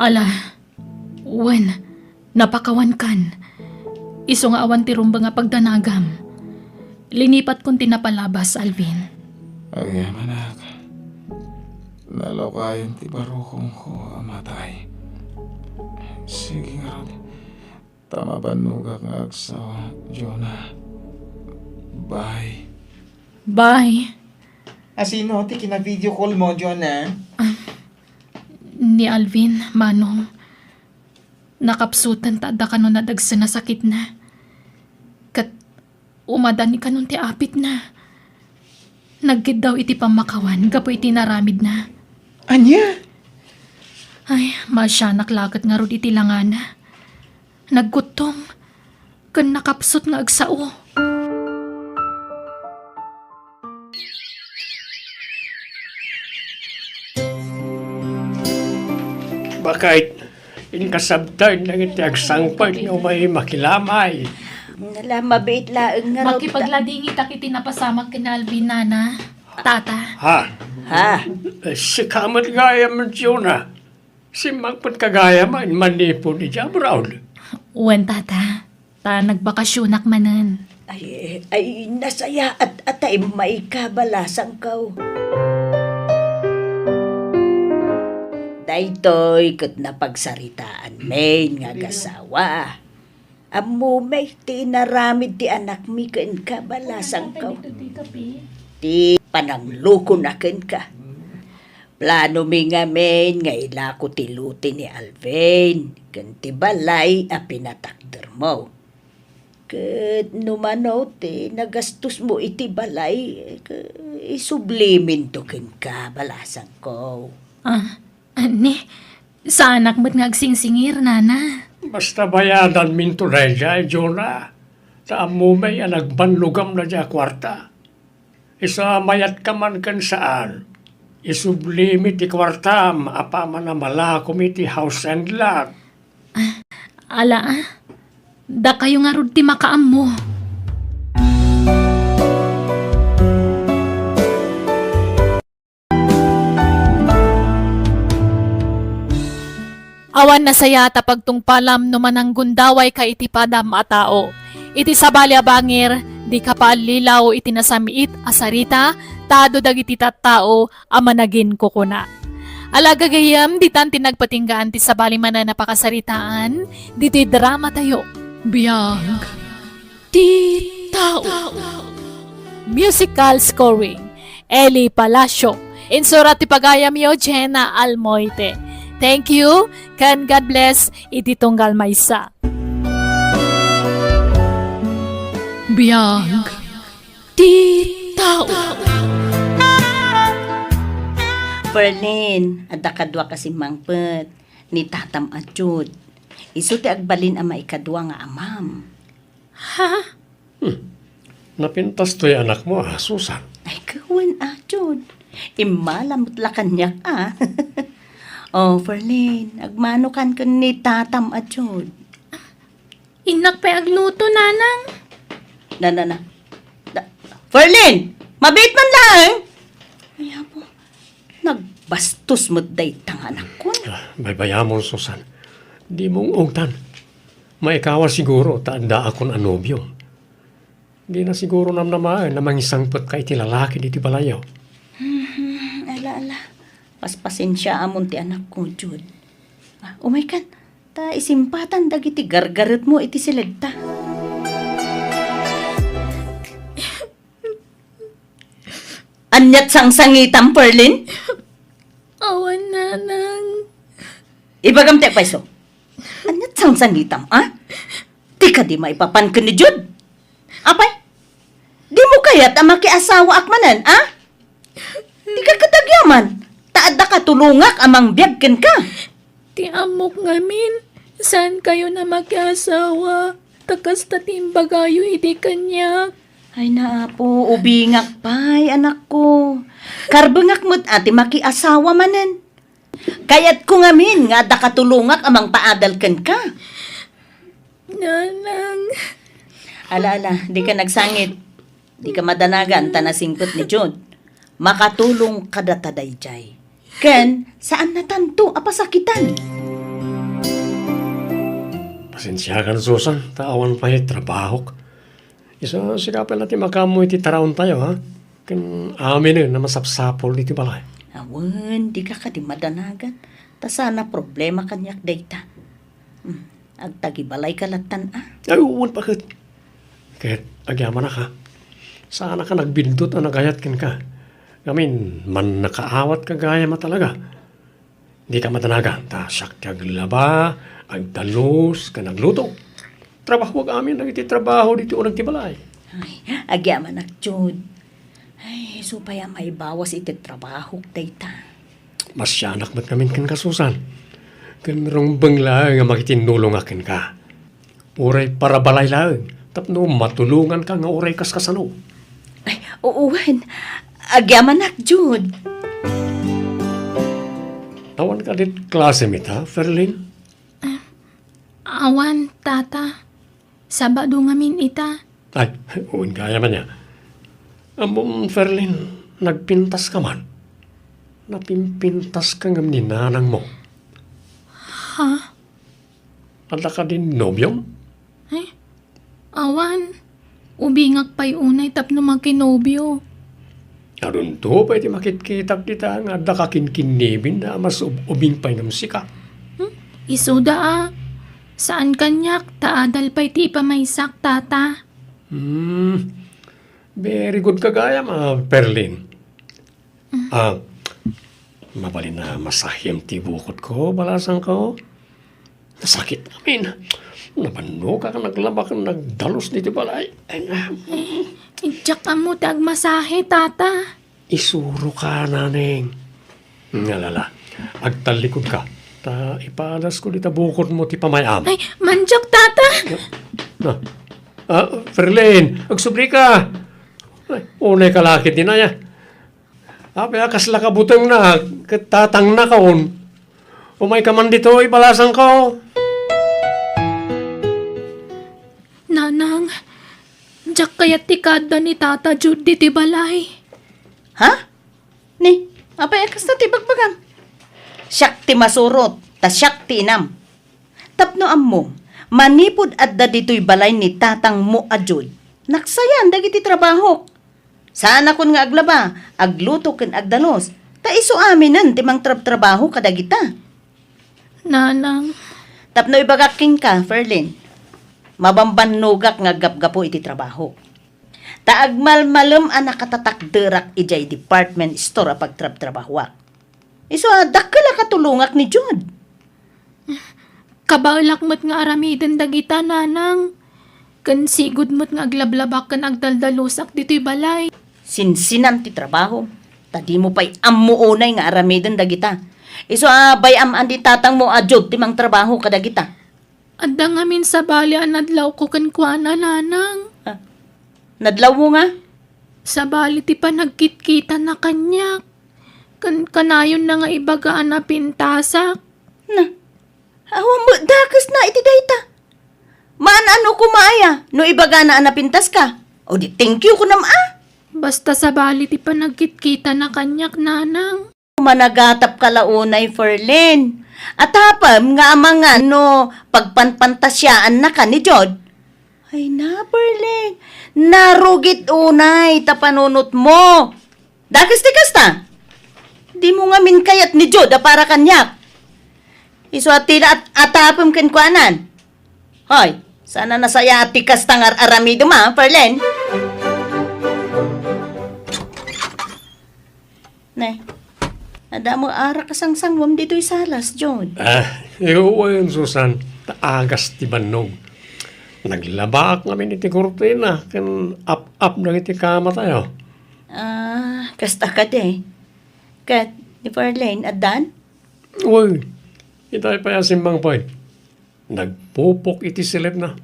Ala, wen, napakawankan. Isu nga awan ti rumbeng a pagdanagam. Linipatkon ti napalabas, Alvin. Agyamanak, nalukayem ti barukongko a matay. Sige ngarud, ta mabannogak nga agsawa, Jonah. Bye. Bye. A sino ti kina-video call mo, Jonah? Ah, ni Alvin, Manong. Nakapsutan ta adda kano nadagsen a sakitna. Ket umadan ni kanon ti apitna. Nagkiddaw iti pammakawan gapu iti naramidna. Ania? Ay, maasianak laket ngarud iti langana. Nagkuttong ken nakapsut nga agsao. Bakit? Inkasabtan dagiti agsangpet nga umay makilamay. Nala, mabiit laeng nga raw ta- Makipagladingitak iti napasamak ken Alvin, Nana. Tata. Ha? Ha? Eh, sika met gayam, Jonah. Simmangpet ka gayam a manipud idiay abroad. Wen, Tata. Ta nagbakasionak manen. Ay, ay, nasayaat a ta immay ka, balasangko. Daytoy ket napagsaritaanmin nga agasawa. Ammomi ti inaramid ti anakmi kenka, balasangko. Ti pananglokona kenka. Planomi ngamin nga ilako ti lote ni Alvin ken ti balay a pinatakdermo. Ket no mano ti nagastosmo iti balay, ke-, isubliminto kenka, balasangko. Ah, anni, saanak met nga agsingsingir, Nana. Basta bayadanminto daydiay, Jonah. Ta ammomi a nagbannogam daydiay a kuarta. Isu a mayatka man ken saan, isublimi ti kuartam apaman a malakom iti house and lot. Ah, ala, ah. Dakayo ngarud ti makaammo. Awan nasayaat a pagtungpalam no mananggundawayka iti padam a tao. Iti sabali a bangir, dika paallilaw iti nasamiit a sarita, ta adu dagiti tattao a managinkukuna. Ala gagayyem, ditan ti nagpatinggaan ti sabali manen a pakasaritaan, ditoy dramatayo. Biag ti tao. Musical scoring, Eli Palacio. Insurat ti pagayamyo, Jenna Almoite. Thank you, ken God bless iti tunggal maysa. Biag ti tao. Ferlin, adda kaduak a simmangpet, ni tatam a Jude. Isu ti agbalin a maikadua nga amam. Ha? Hmm. Napintas toy anakmo, a, Susan? Ay, kawen, a, Jude. Immala met la kaniak, a. O, Ferlin, agmanokan ken ni tatam a Jude. Innak pay agluto, Nanang. Na, na, na. Na, Ferlin! Mabiit man laeng! Ay, apo. Nagbastos met dayta nga anakkon. A, baybayamon, Susan. Dimo ungtan. Maikawa siguro ta addaakon a nobio. Dina siguro namnamaen a mangisangpetka iti lalaki ditoy balayyo. Mhm, ala, ala. Paspasensiaamon ti anakko, Jude. A, umaykan, ta isimpatan dagiti gargaretmo iti silegta. Aniat sangsangitam, Ferlin? Awan, Nanang. Ibagam ti agpayso. Aniat sangsangitam, a? Ti kadi maipapan ken ni Jude? Apay? Dimo kayat a makiasawaak manen, a? man, ta adda katulongak a mangbiag kenka. Ti ammok ngamin, saankayon a makiasawa, ta kasta ti imbagayo idi kaniak. Ay, naapo, ubingak pay, anakko. Karbengak met a ti makiasawa manen. Kayatko ngamin nga adda katulongak a mangpaadal kenka. Nanang. Ala, ala, dika nagsangit. Dika madanagan ta nasingpet ni Jude. Makatulong kadata daydiay. Ken, saannatanto a pasakitan. Pasensiakan, Susan, ta awan pay trabahok. Isu, sika pay la ti makaammo iti taraontayo, ha? Ken aminen a masapsapul iti balay. Awan, dika kadi madanagan. Ta saan a problema kaniak dayta. Hmm, agtagibalayka lattan, a? Ay, wen, paket. Ket agyamanak, ha? Saanaka nagbindut a nagayat kenka. Ngamin, mannakaawatka gayam a talaga. Dika madanagan, ta siak ti aglaba, agdalus, ken agluto. Trabahoak amin dagiti trabaho ditoy uneg ti balay. Ay, agyamanak, Jude. Ay, isu pay a maibawas iti trabahok dayta. Masianak met ngamin kenka, Susan. Ken rumbeng laeng a makitinnulongak kenka. Uray para balay laeng, tapno matulonganka nga uray kaskasano. Ay, oo, wen. Agyamanak, Jude. Awan kadi klasem ita, Ferlin? Awan, Tata. Sabado ngamin ita. Ay, wen gayam ania. Ammom, Ferlin, nagpintaska man. Napimpintaska ngem ni nanangmo. Ha? Adda kadi nobiom? Ay, awan. Ubingak pay unay tapno makinobio. Adunto pay ti makitkitak dita nga adda kakinkinnibin a mas ub-, ubing pay ngem sika. Hmm? Isuda a. Saan kaniak, ta adal pay ti ipamaysak, Tata. Hmm. Very good ka gayam, a, Ferlin. Ah, mabalin a masahem ti bukotko, balasangko. Nasakit amin. Nabannogak a naglaba ken nagdalus ditoy balay. Ay, ah. Diak ammo ti agmasahe, Tata. Isuroka, Naneng. Ngalala, agtallikudka. Ta ipadasko dita bukotmo ti pamay-am. Ay, mandiak, Tata. Ah, ah, Ferlin, agsublika. Ay, unay ka lakit ni Naya. Apay a kasla ka butengna, ket tatangna kaon. Umayka man ditoy, balasangko. Nanang, diak kayat ti kaadda ni Tata Jude ditoy balay. Ha? Ni, apay a kasta ti bagbagam? Siak ti masurot, ta siak ti inam. Tapno ammom, manipud adda ditoy balay ni tatangmo a Jude, naksayaan dagiti trabahok. Saanakon nga aglaba, agluto ken agdalus, ta isu aminen ti mangtrabtrabaho kadagita. Nanang. Tapno ibagak kenka, Ferlin, mabambannogak nga aggapgapu iti trabahok. Ta agmalmalem a nakatatakderak idiay department store a pagtrabtrabahoak. Isu a dakkel a katulongak ni Jude. Kabaelak met nga aramiden dagita, Nanang. Ken sigud met nga aglablabak ken agdaldalusak ditoy balay. Sinsinan ti trabahom, ta dimo pay ammo unay nga aramiden dagita. Isu a bay-am a ni tatangmo a Jude ti mangtrabaho kadagita. Adda ngamin sabali a nadlawko kenkuana, Nanang. Ah, nadlawmo nga? Sabali ti panagkitkitana kaniak. Ken kanayonna nga ibaga a napintasak. Na, awan met dakesna iti dayta. Maan-ano koma aya no ibagana a napintaska? O di thank you kunam a? Basta sabali ti panagkitkitana kaniak, Nanang. Managatapka la unay, Ferlin. Atapem nga amangan no pagpanpantasiaannaka ni Jude. Ay na, Ferlin. Narugit unay ta panunotmo. Dakes ti kasta. Dimo ngamin kayat ni Jude a para kaniak. Isu a ti la at-, atapem kenkuanan. Hoy, saan a nasayaat ti kasta nga ar-aramidem a, Ferlin? Ne, adda met arak a sangsanguam ditoy salas, Jude. Ah, wen, Susan, ta agas ti bannog. Naglabaak ngamin iti kurtina ken ap-ap dagiti kamatayo. Ah, kasta kadi. Ket Ni Ferlin, addan? Uy, itay pay a simmangpet. Nagpupok iti siledna.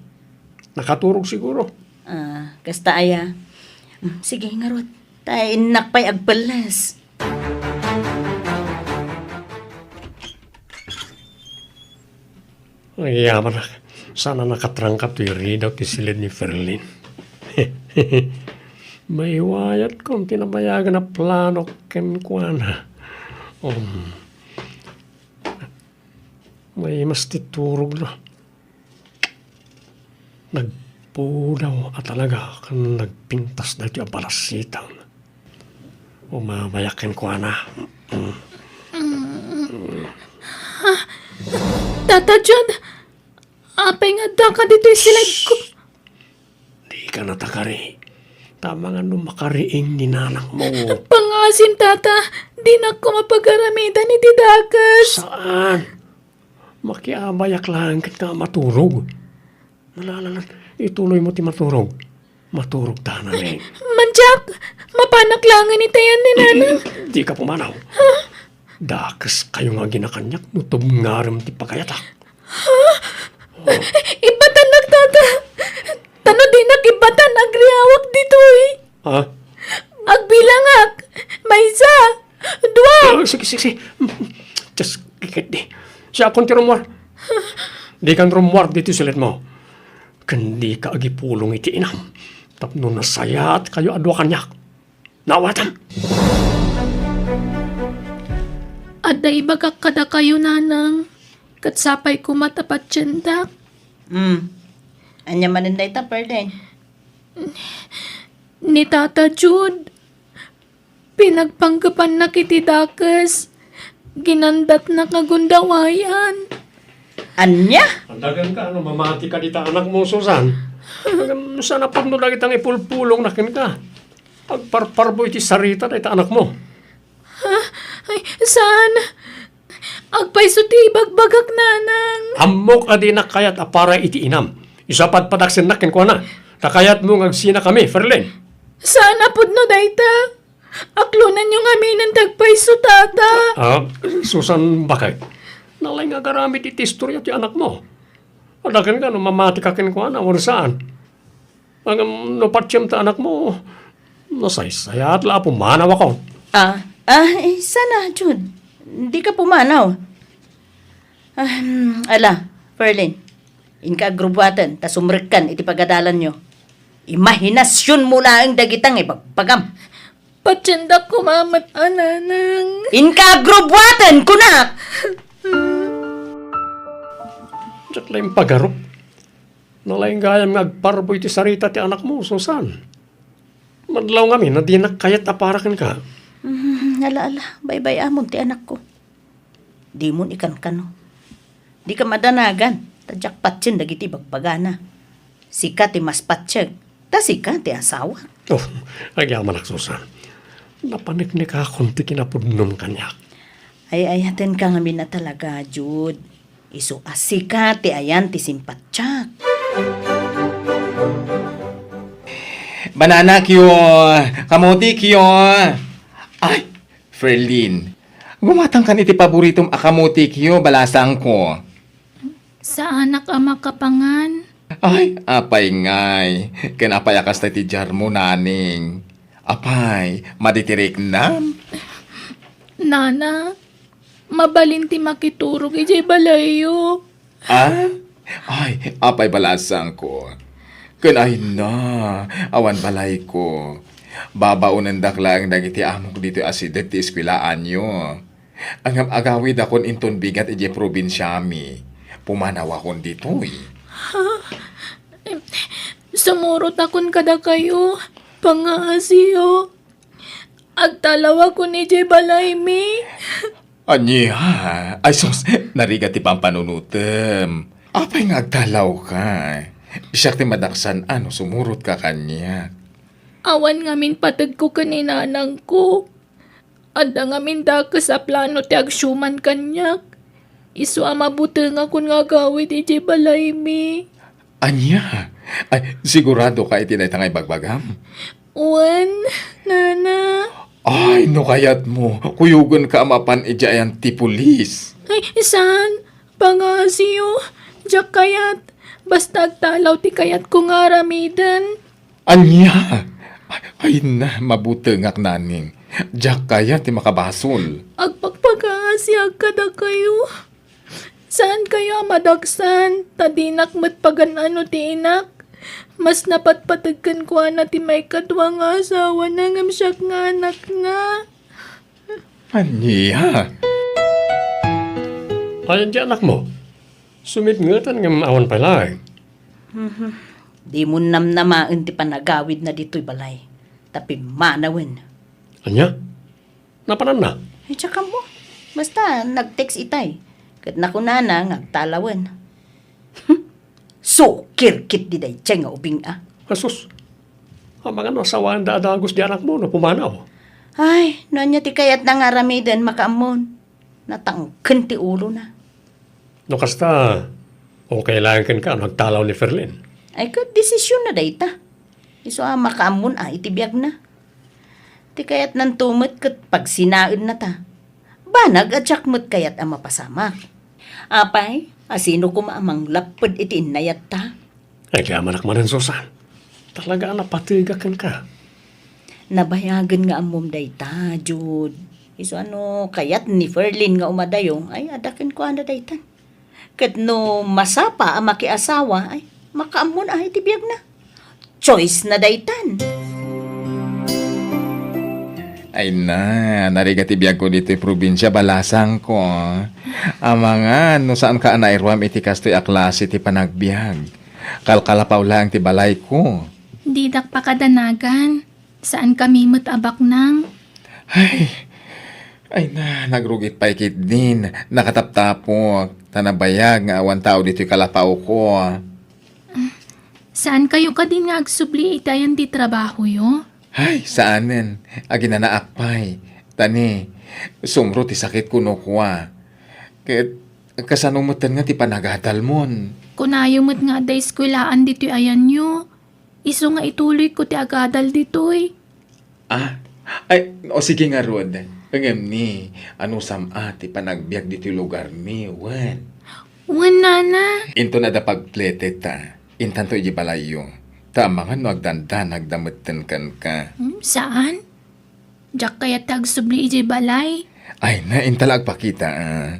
Nakaturog siguro. Ah, kasta aya. Mm, sige, ngarud. Ta innak pay agpelles. Ay, amanak, saan a nakatrangka toy ridaw ti siled ni Ferlin. Maiwayat kon ti nabayagan a plano kenkuana. Um, may mas ti turogna. Nagpudaw a talaga ken nagpintas daytoy a balasitang. Umamayak kenkuana. Mm. Tata Jun, apay nga addaka ditoy siledko? Dika natakari. Ta amangan no makariing ni nanakmo. Pangngaasim, Tata. Dinakko mapagaramidan iti dakes. Saan? Makiabayak laeng ket nga maturog. Nalalalat, ituloymo ti maturog. Maturog ta, Naneng. Mandiak! Mapanak laengen itayan ni Nanang. Dika pumanaw. Dakeskayo nga agina kaniak no tubngarem ti pagayatak. Ibbatannak, Tata. Ta no dinak ibbatan, agriawak ditoy. Ha? Agbilangak. Maysa. Dua. Ah, sige, sige, sige. Just kikit di. Siakon ti rummuar. Dikan rummuar ditoy siledmo. Ken dika agipulong iti inam. Tapno nasayaatkayo a dua kaniak. Naawatam. Adda ibagak kadakayo, Nanang, ket sapay koma ta patiendak. Hmm. Ania manen dayta, Ferlin? Ni Tata Jude, pinagpanggepannak iti dakes. Ginandatnak nga gundawayan. Ania? Andagan ka, no mamati ka dita anakmo, Susan. Ngem saan a pudno dagita nga ipulpulongna kenka. Agparparbo iti sarita dayta anakmo. Ha? Ay, saan? Agpayso ti ibagbagak, Nanang. Ammok a dinak kayat a para iti inam. Isu a padpadaksennak kenkuana. Ta kayatmo nga agsinakami, Ferlin. Saan a pudno dayta? Aklonenyo ngamin ti agpayso, Tata. Ah, Susan, bakit? Nalaing nga agaramid iti istorya ti anakmo. Adda kenka no mamati ka kenkuana, wen saan? Ngem no patiem ta anakmo, nasaysayaat la a pumanawakon. Ah, ah, eh, sana, Jude. Dika pumanaw. Ahem, ala, Ferlin, inka agrubbuaten ta sumrekkan iti pagadalanyo. Imahinasionmo laeng dagita nga ibagbagam. Patiendak koma met, a, Nanang. Inka agrubbuaten, kunak! Diak la impagarup. Nalaing gayam nga agparbo iti sarita ti anakmo, Susan. Madlaw ngamin a dinak kayat a para kenka. Mm, ala, ala, baybay-amon ti anakko. Dimon ikankano. Dika madanagan, ta diak patien dagiti ibagbagana. Sika ti mas patiek, ta sika ti asawak. Oh, agyamanak, Susan. Napaneknekakon ti kinapudnom kaniak. Ay-ayatenka ngamin a talaga, Jude. Isu a sika ti ayan ti simpatiak. Bananakyo, kamotikyo. Ay, Ferlin, gumatangkan iti paboritom a kamotikyo, balasangko. Saanak a makapangan. Ay, apay ngay, ken apay a kasta ti diarmo, Naneng? Apay, madi ti riknam? Nana, mabalin ti makiturog idiay balayyo. Ah? Ay, apay balasangko. Ken ay na, awan balayko. Babaonendak laeng dagiti amok ditoy asideg ti eskuelaanyo. Ngem agawidakon inton bigat idiay probinsiami. Pumanawakon ditoy. Ha? Sumurotakon kadakayo, pangaasiyo. Agtalawakon idiay balaymi. Ania? Ay sus, narigat ti pampanunotem. Apay nga agtalawka? Siak ti madaksan a no sumurotka kaniak. Awan ngamin pategko ken ni nanangko. Adda ngamin dakes a plano ti agsuman kaniak. Isu a mabutengakon nga agawid idiay balaymi. Ania? Ay, sigurado ka iti dayta nga ibagbagam? Wen, Nana. Ay, no kayatmo, kuyogenka a mapan idiay ayan ti pulis. Ay, saan? Pangasiyo. Diak kayat. Basta agtalaw ti kayatko nga aramiden. Ania? Ay na, mabutengak, Naning. Diak kayat ti makabasol. Agpakpakaasiak kadakayo. Saankayo a madaksan, ta dinak met pagan-ano ti inak. Mas napatpateg kenkuana ti maikadua nga asawana ngem siak nga anakna. Ania? Ayan ti anakmo. Sumipngetan ngem awan pay laeng. Mhm. Dimo namnamaen ti panagawidna ditoy balay. Ta pimmanawen. Ania? Napananna? Ay, diak ammo. Basta, nag-text itay. Ket nakunana nga agtalawen. Sukir ketdi daydiay nga ubing a. Asus, amangan no asawaenda a dagus di anakmo no pumanaw. Ay, no ania ti kayatna nga aramiden, makaammon. Natangken ti ulona. No kasta, okay laeng kenka no agtalaw ni Ferlin. Ay, ket desisionna dayta. Isu a makaammon a iti biagna. Ti kayatnanto met ket pagsinaennata. Banag a diak met kayat a mapasamak. Apay, a sino koma a manglapped iti innayatta? Agyamanak manen, Susan. Talaga a napategak kenka. Nabayagen nga ammom dayta, Jude. Isu a no kayat ni Ferlin nga umadayo, ay, adda kenkuana daytan. Ket no masapa a makiasawa, ay, makaammon a iti biagna. Choice na daytan. Ay na, narigat ti biagko ditoy probinsia, balasangko. Amangan, no saanka a nairuam iti kastoy a klase ti panagbiag. Kalkalapaw laeng ti balayko. Didak pakadanagan. Saankami met a baknang. Ay, ay na, nagrugit pay ketdin, nakataptapok, ta nabayag nga awan tao ditoy kalapawko. Saankayo kadin nga agsubli iti ayan ti trabahoyo? Ay, saanen, aginanaak pay. Ta ni, sumro ti sakitko no kua. Ket, kasano metten nga ti panagadalmon? Kunayo met nga adda eskuelaan ditoy ayanyo. Isu nga ituloyko ti agadal ditoy. Ah, ay, o sige ngarud. Ngem ni, anusam a ti panagbiag ditoy lugarmi, wen? Wen, nana. Inton adda pagpleted ta, intanto iti balayyo. Ta amangan no agdandanag da metten kenka. Hmm, saan? Diak kayat ti agsubli idiay balay. Ay na, inta la agpakita, ah.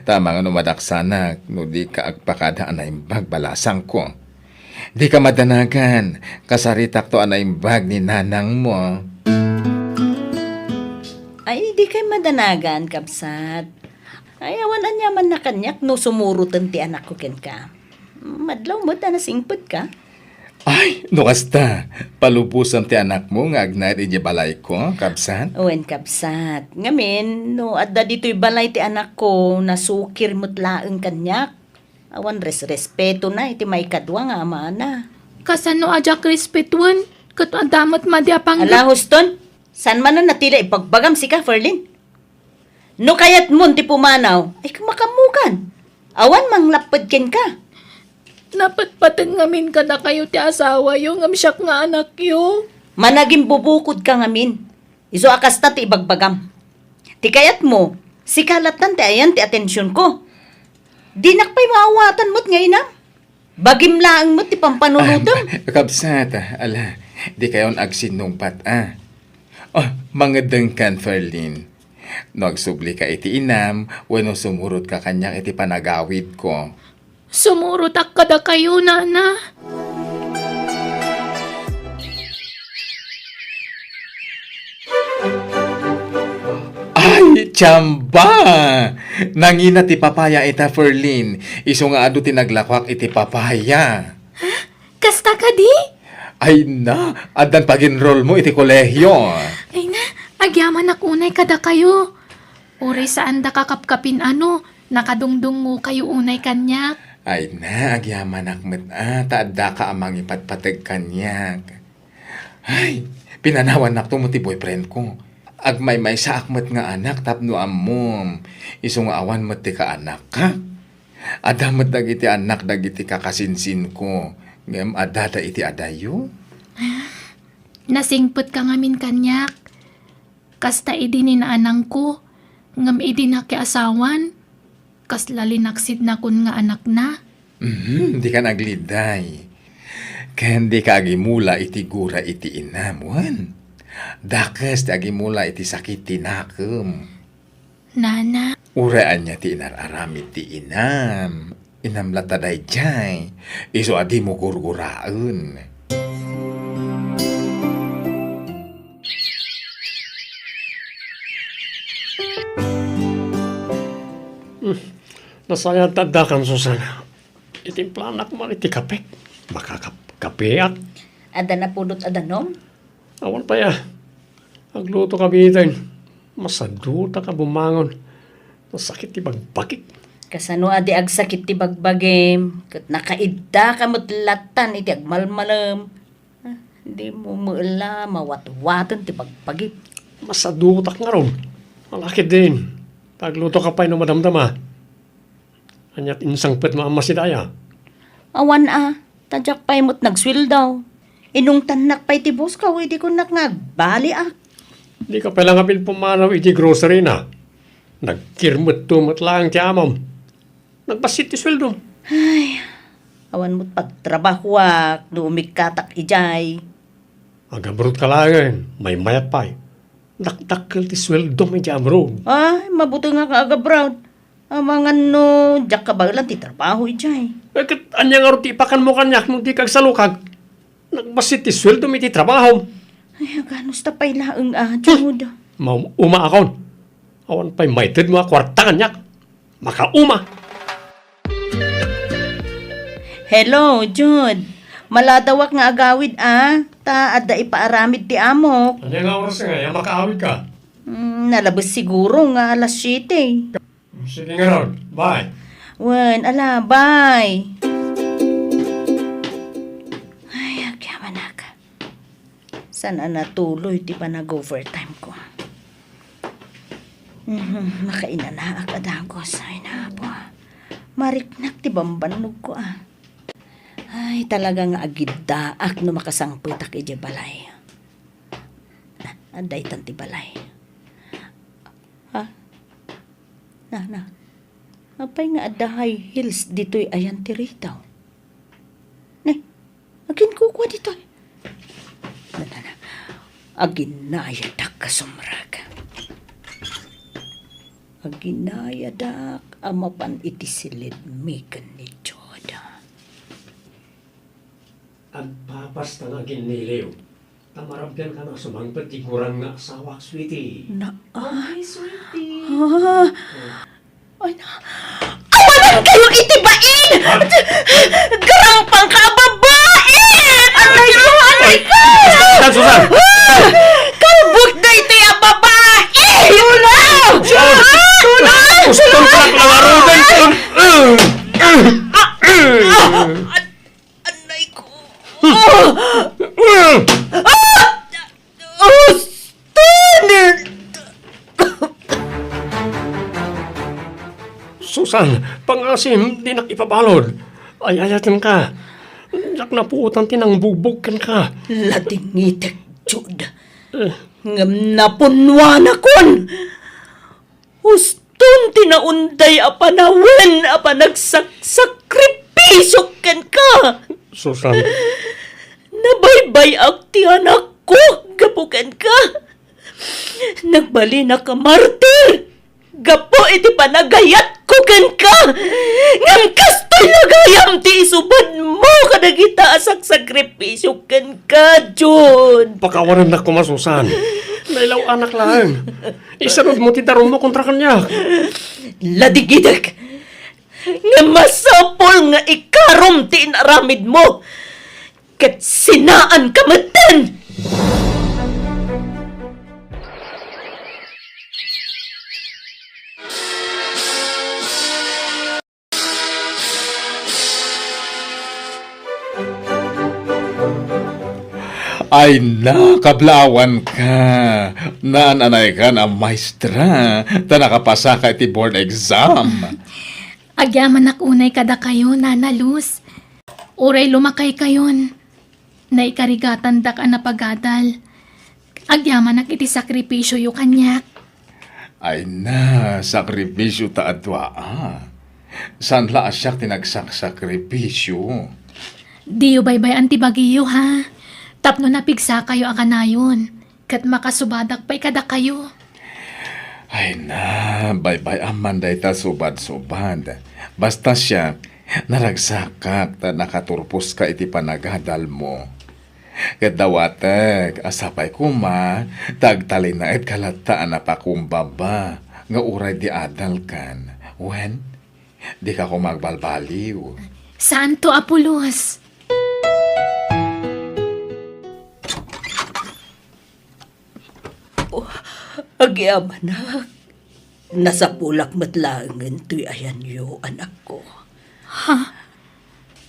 Ta amangan no madaksanak, no dika agpakada a naimbag, balasangko. Dika madanagan, kasaritakto a naimbag ni nanangmo. Ay, dikay madanagan, kabsat. Ay, awan aniamanna kaniak no sumuroten ti anakko kenka. Madlaw met a nasingpetka. Ay, no kasta, palubosam ti anakmo nga agnaed idiay balayko, kabsat? Wen, kabsat. Ngamin, no adda ditoy balay ti anakko, nasukir met laeng kaniak. Awan resrespetona iti maikadua nga amana. Kasano a diak respetuen? Ket adda met madi a pangget- Ala, huston! Saan manen a ti la ibagbagam sika, Ferlin? No kayatmon ti pumanaw, ay, makaammok. Awan manglapped kenka. Napatpateg ngamin kadakayo ti asawayo ngem siak nga anakyo. Managimbubukodka ngamin. Isu a kasta ti ibagbagam. Ti kayatmo, sika lattan ti ayan ti atensionko. Dinak pay maawatan met nga inam. Bagim laeng met ti pampanunotem. Ah, kabsat, ala, dikayon agsinnungpat, ah. Oh, mangeddengkan, Ferlin. No agsublika iti inam, wenno sumurotka kaniak iti panagawidko. Sumurotak kadakayo, nana. Ay, tiamba! Nangina ti papaya ita, Ferlin. Isu nga adu ti naglakuak iti papaya. Ha? Kasta kadi? Ay na, addan pag-enrollmo iti kolehio. Ay na, agyamanak unay kadakayo. Uray saanda kakapkapin a no, nakadungdungngokayo unay kaniak. Ay na, agyamanak met a, ta addaka a mangipatpateg kaniak. Ay, pinanawannakto met ti boyfriendko. Agmaymaysaak met nga anak tapno ammom. Isu nga awan met ti kaanakka. Adda met dagiti annak dagiti kakasinsinko, ngem addada iti adayo. Nasingpetka ngamin kaniak. Kasta idi ni naanangko, ngem idi nakiasawan, kasla linaksidnakon nga anakna. Mhm, dika agli, day. Ken dika agimula iti gura iti inam, wen? Dakes ti agimula iti sakit ti nakem. Nana. Uray ania ti inar-aramid ti inam. Inam latta daydiay, isu a dimo gurguraen. Hmm, nasayaat ta addakan, Susan. Itimplanak man iti kapek. Makakap-, kapeak. Adda napudot a danum? Awan pay a. Agluto ka biten. Masadutak a bumangon. Nasakit ti bagbagik. Kasano a di agsakit ti bagbagim? Ket nakaidda ka met lattan iti agmalmalem. Ah, di mo met la mawatwaten ti bagbagim. Masadutak ngarud. Ala ketdin. Agluto ka pay no madamdama. Ania ti insangpetmo a masidaya? Awan a, ta diak pay met nagsueldo. Inungtannak pay ti boss ko, idi kunak nga agbaliak. Dika pay la nga pin pumanaw iti grocery na. Nagkirmetto met laeng ti amom. Nagbassit ti sueldom. Ay, awan met pagtrabahoak no umikkatak idiay. Agabroad ka laengen, maymayat pay. Dakdakkel ti sueldom idiay abroad. Ay, mabutengak nga agabroad. Amangan no diak kabaelan ti trabaho idiay. Eh, ket ania ngarud ti ipakanmo kaniak no dika agsalukag? Nagbassit ti sueldom iti trabahom. Ay, aganusta pay laeng a, Jude. Ma-, umaakon. Awan pay maitedmo a kuarta kaniak. Makauma. Hello, Jude. Maladawak nga agawid a, ta adda ipaaramid ti amok. Ania nga oras ngay a makaawid ka? Mm, nalabes siguro nga alas siete. Sige ngarud, bye. Wen, ala, bye. Ay, agyamanak. Saan a natuloy ti panag-overtime ko? Mhm, makainanaak a dagus. Ay, napo. Mariknak ti bambannog ko, ah. Ay, talaga nga agiddaak no makasangpetak idiay balay. Na, adda itan ti balay. Ha? Na, na. Apay nga adda high heels ditoy ayan ti retaw? Ne, aginkukua ditoy. Na, na, na. Aginayadak a sumrek. Aginayadak a mapan iti silidmi ken ni Jude. Agpapas ta nga aginniliw. Ta marabbian ka nga sumangpet ti gurang nga asawak, sweetie. Na, ah. Okay, sweetie. Ah. Ay, na. Awanan kayo iti bain! Ah. Garangpang ka a babae! Anay ko, anay ko! Susan, Susan! Ah! Kalbut na iti a babae! Tuna! Tuna! Gusto ko lang awarugan. Ah! Ah! Anay ko. Ah! Ah! Austin! Susan, pangasim, dinak ipabalud. Ay-ayaten ka. Diak napuotan ti nangbugbog kenka. Ladingitek, Jude. Eh. Ngem napunnuanakon. Uston ti naunday a panawen a panagsaksakripisio kenka. Susan. Nabaybay-ak ti anakko gapu kenka. Nagbalinak a martir gapu iti panagayatko kenka. Ngem kastoy la gayam ti isubadmo kadagita a saksakripisio kenka, Jun. Pakawanennak koma, Susan. Nailaw-anak laeng. Isanudmo ti darummo kontra kaniak. Ladingidek nga masapul nga ikarom ti inaramidmo ket sinaanka metten. Ay na, kablawan ka. Naan-anay kan a maestra, ta nakapasa ka iti board exam. Agyamanak unay kadakayo, Nana Luz. Uray lumakay kayon, naikarigatandak a napagadal. Agyamanak iti sakripisioyo kaniak. Ay na, sakripisio ta a dua, a. Saan la a siak ti nagsaksakripisio. Diyo baybay-an ti bagiyo, ha? Tapno napigsakayo a kanayon, ket makasubadak pay kadakayo. Ay na, baybay-am man dayta subad-subad. Basta siak, naragsakak ta nakaturposka iti panagadalmo. Ket dawatek a sapay koma ta agtalinaedka latta a napakumbaba nga uray di adalkan. Wen, dika koma agbalbaliw. Saanto, Apo Luz. Oh, agyamanak. Nasapulak met laengen toy ayanyo, anakko. Ha?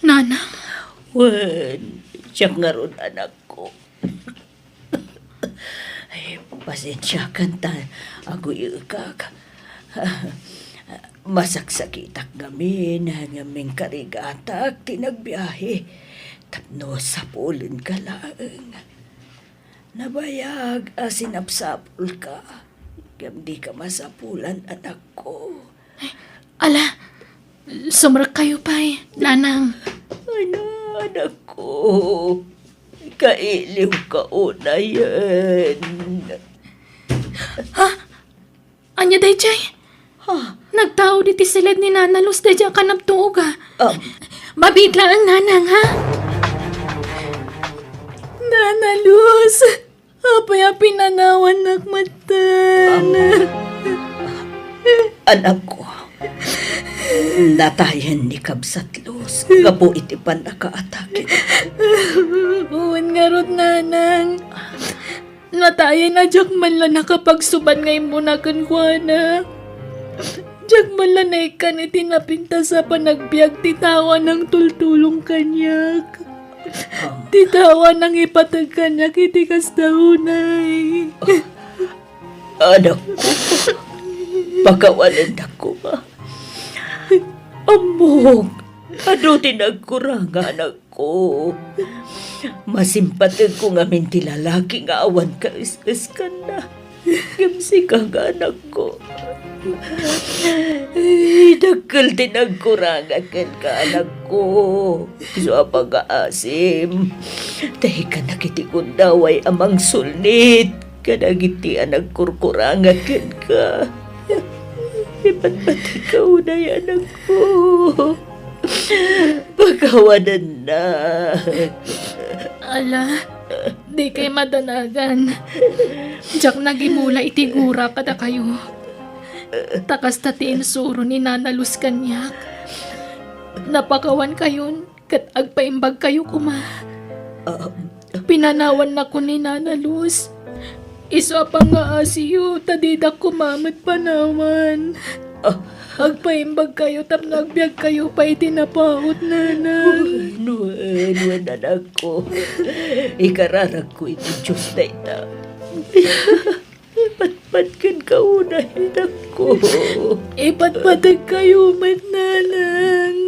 Nanang? Wen, siak ngarud, anakko. Ay, pasensiakan ta aguy-ekak. Masaksakitak ngamin ngem inkarigatak ti nagbiahe tapno sapulenka laeng. Nabayag a sinapsapulka, ngem dika masapulan, anakko. Ala, sumrekkayo pay, nanang. Ay na, anakko. Kailiwka unayen. Ha? Ania daydiay? Ha? Nagtaud iti siled ni Nana Luz daydiay a kanabtuog, a. Ah. Mabiit laeng, nanang, ha? Nana Luz, apay a pinanawannak metten? Anakko, natayen ni Kabsat Luz gapu iti pannakaatake. Wen ngarud, nanang. Natayen a diak man la nakapagsubad nga immuna kenkuana. Diak man la naikkan iti napintas a panagbiag ti tao a nangtultulong kaniak. Ti tao a nangipateg kaniak iti kasta unay. Anakko, pakawanennak koma. Ammok, adu ti nagkuranga, anak ko. Masimpategko ngamin ti lalaki nga awan kaes-eskanna. Ngem sika nga anakko. Ay, dakkel ti nagkuranga kenka, anakko. Isu a pangngaasim. Daykanak iti gundaway a mangsulnit kadagiti a nagkurkuranga kenka. Ipatpategka unay, anakko. Pakawanennak. Ala, dikay madanagan. Diak nagimula iti gura kadakayo. Ta kasta ti insuro ni Nana Luz kaniak. Napakawankayon ket agpaimbagkayo koma. Ah, Pinanawannakon ni Nana Luz. Isu a pangngaasim ta didak koma met panawan. Ah. Agpaimbagkayo tapno agbiagkayo pay iti napaut, nanang. Wen, wen, wen, anakko. Ikararagko iti Dios dayta. Ipatpateg kenka unay, anakko. Ipatpategkayo met, nanang.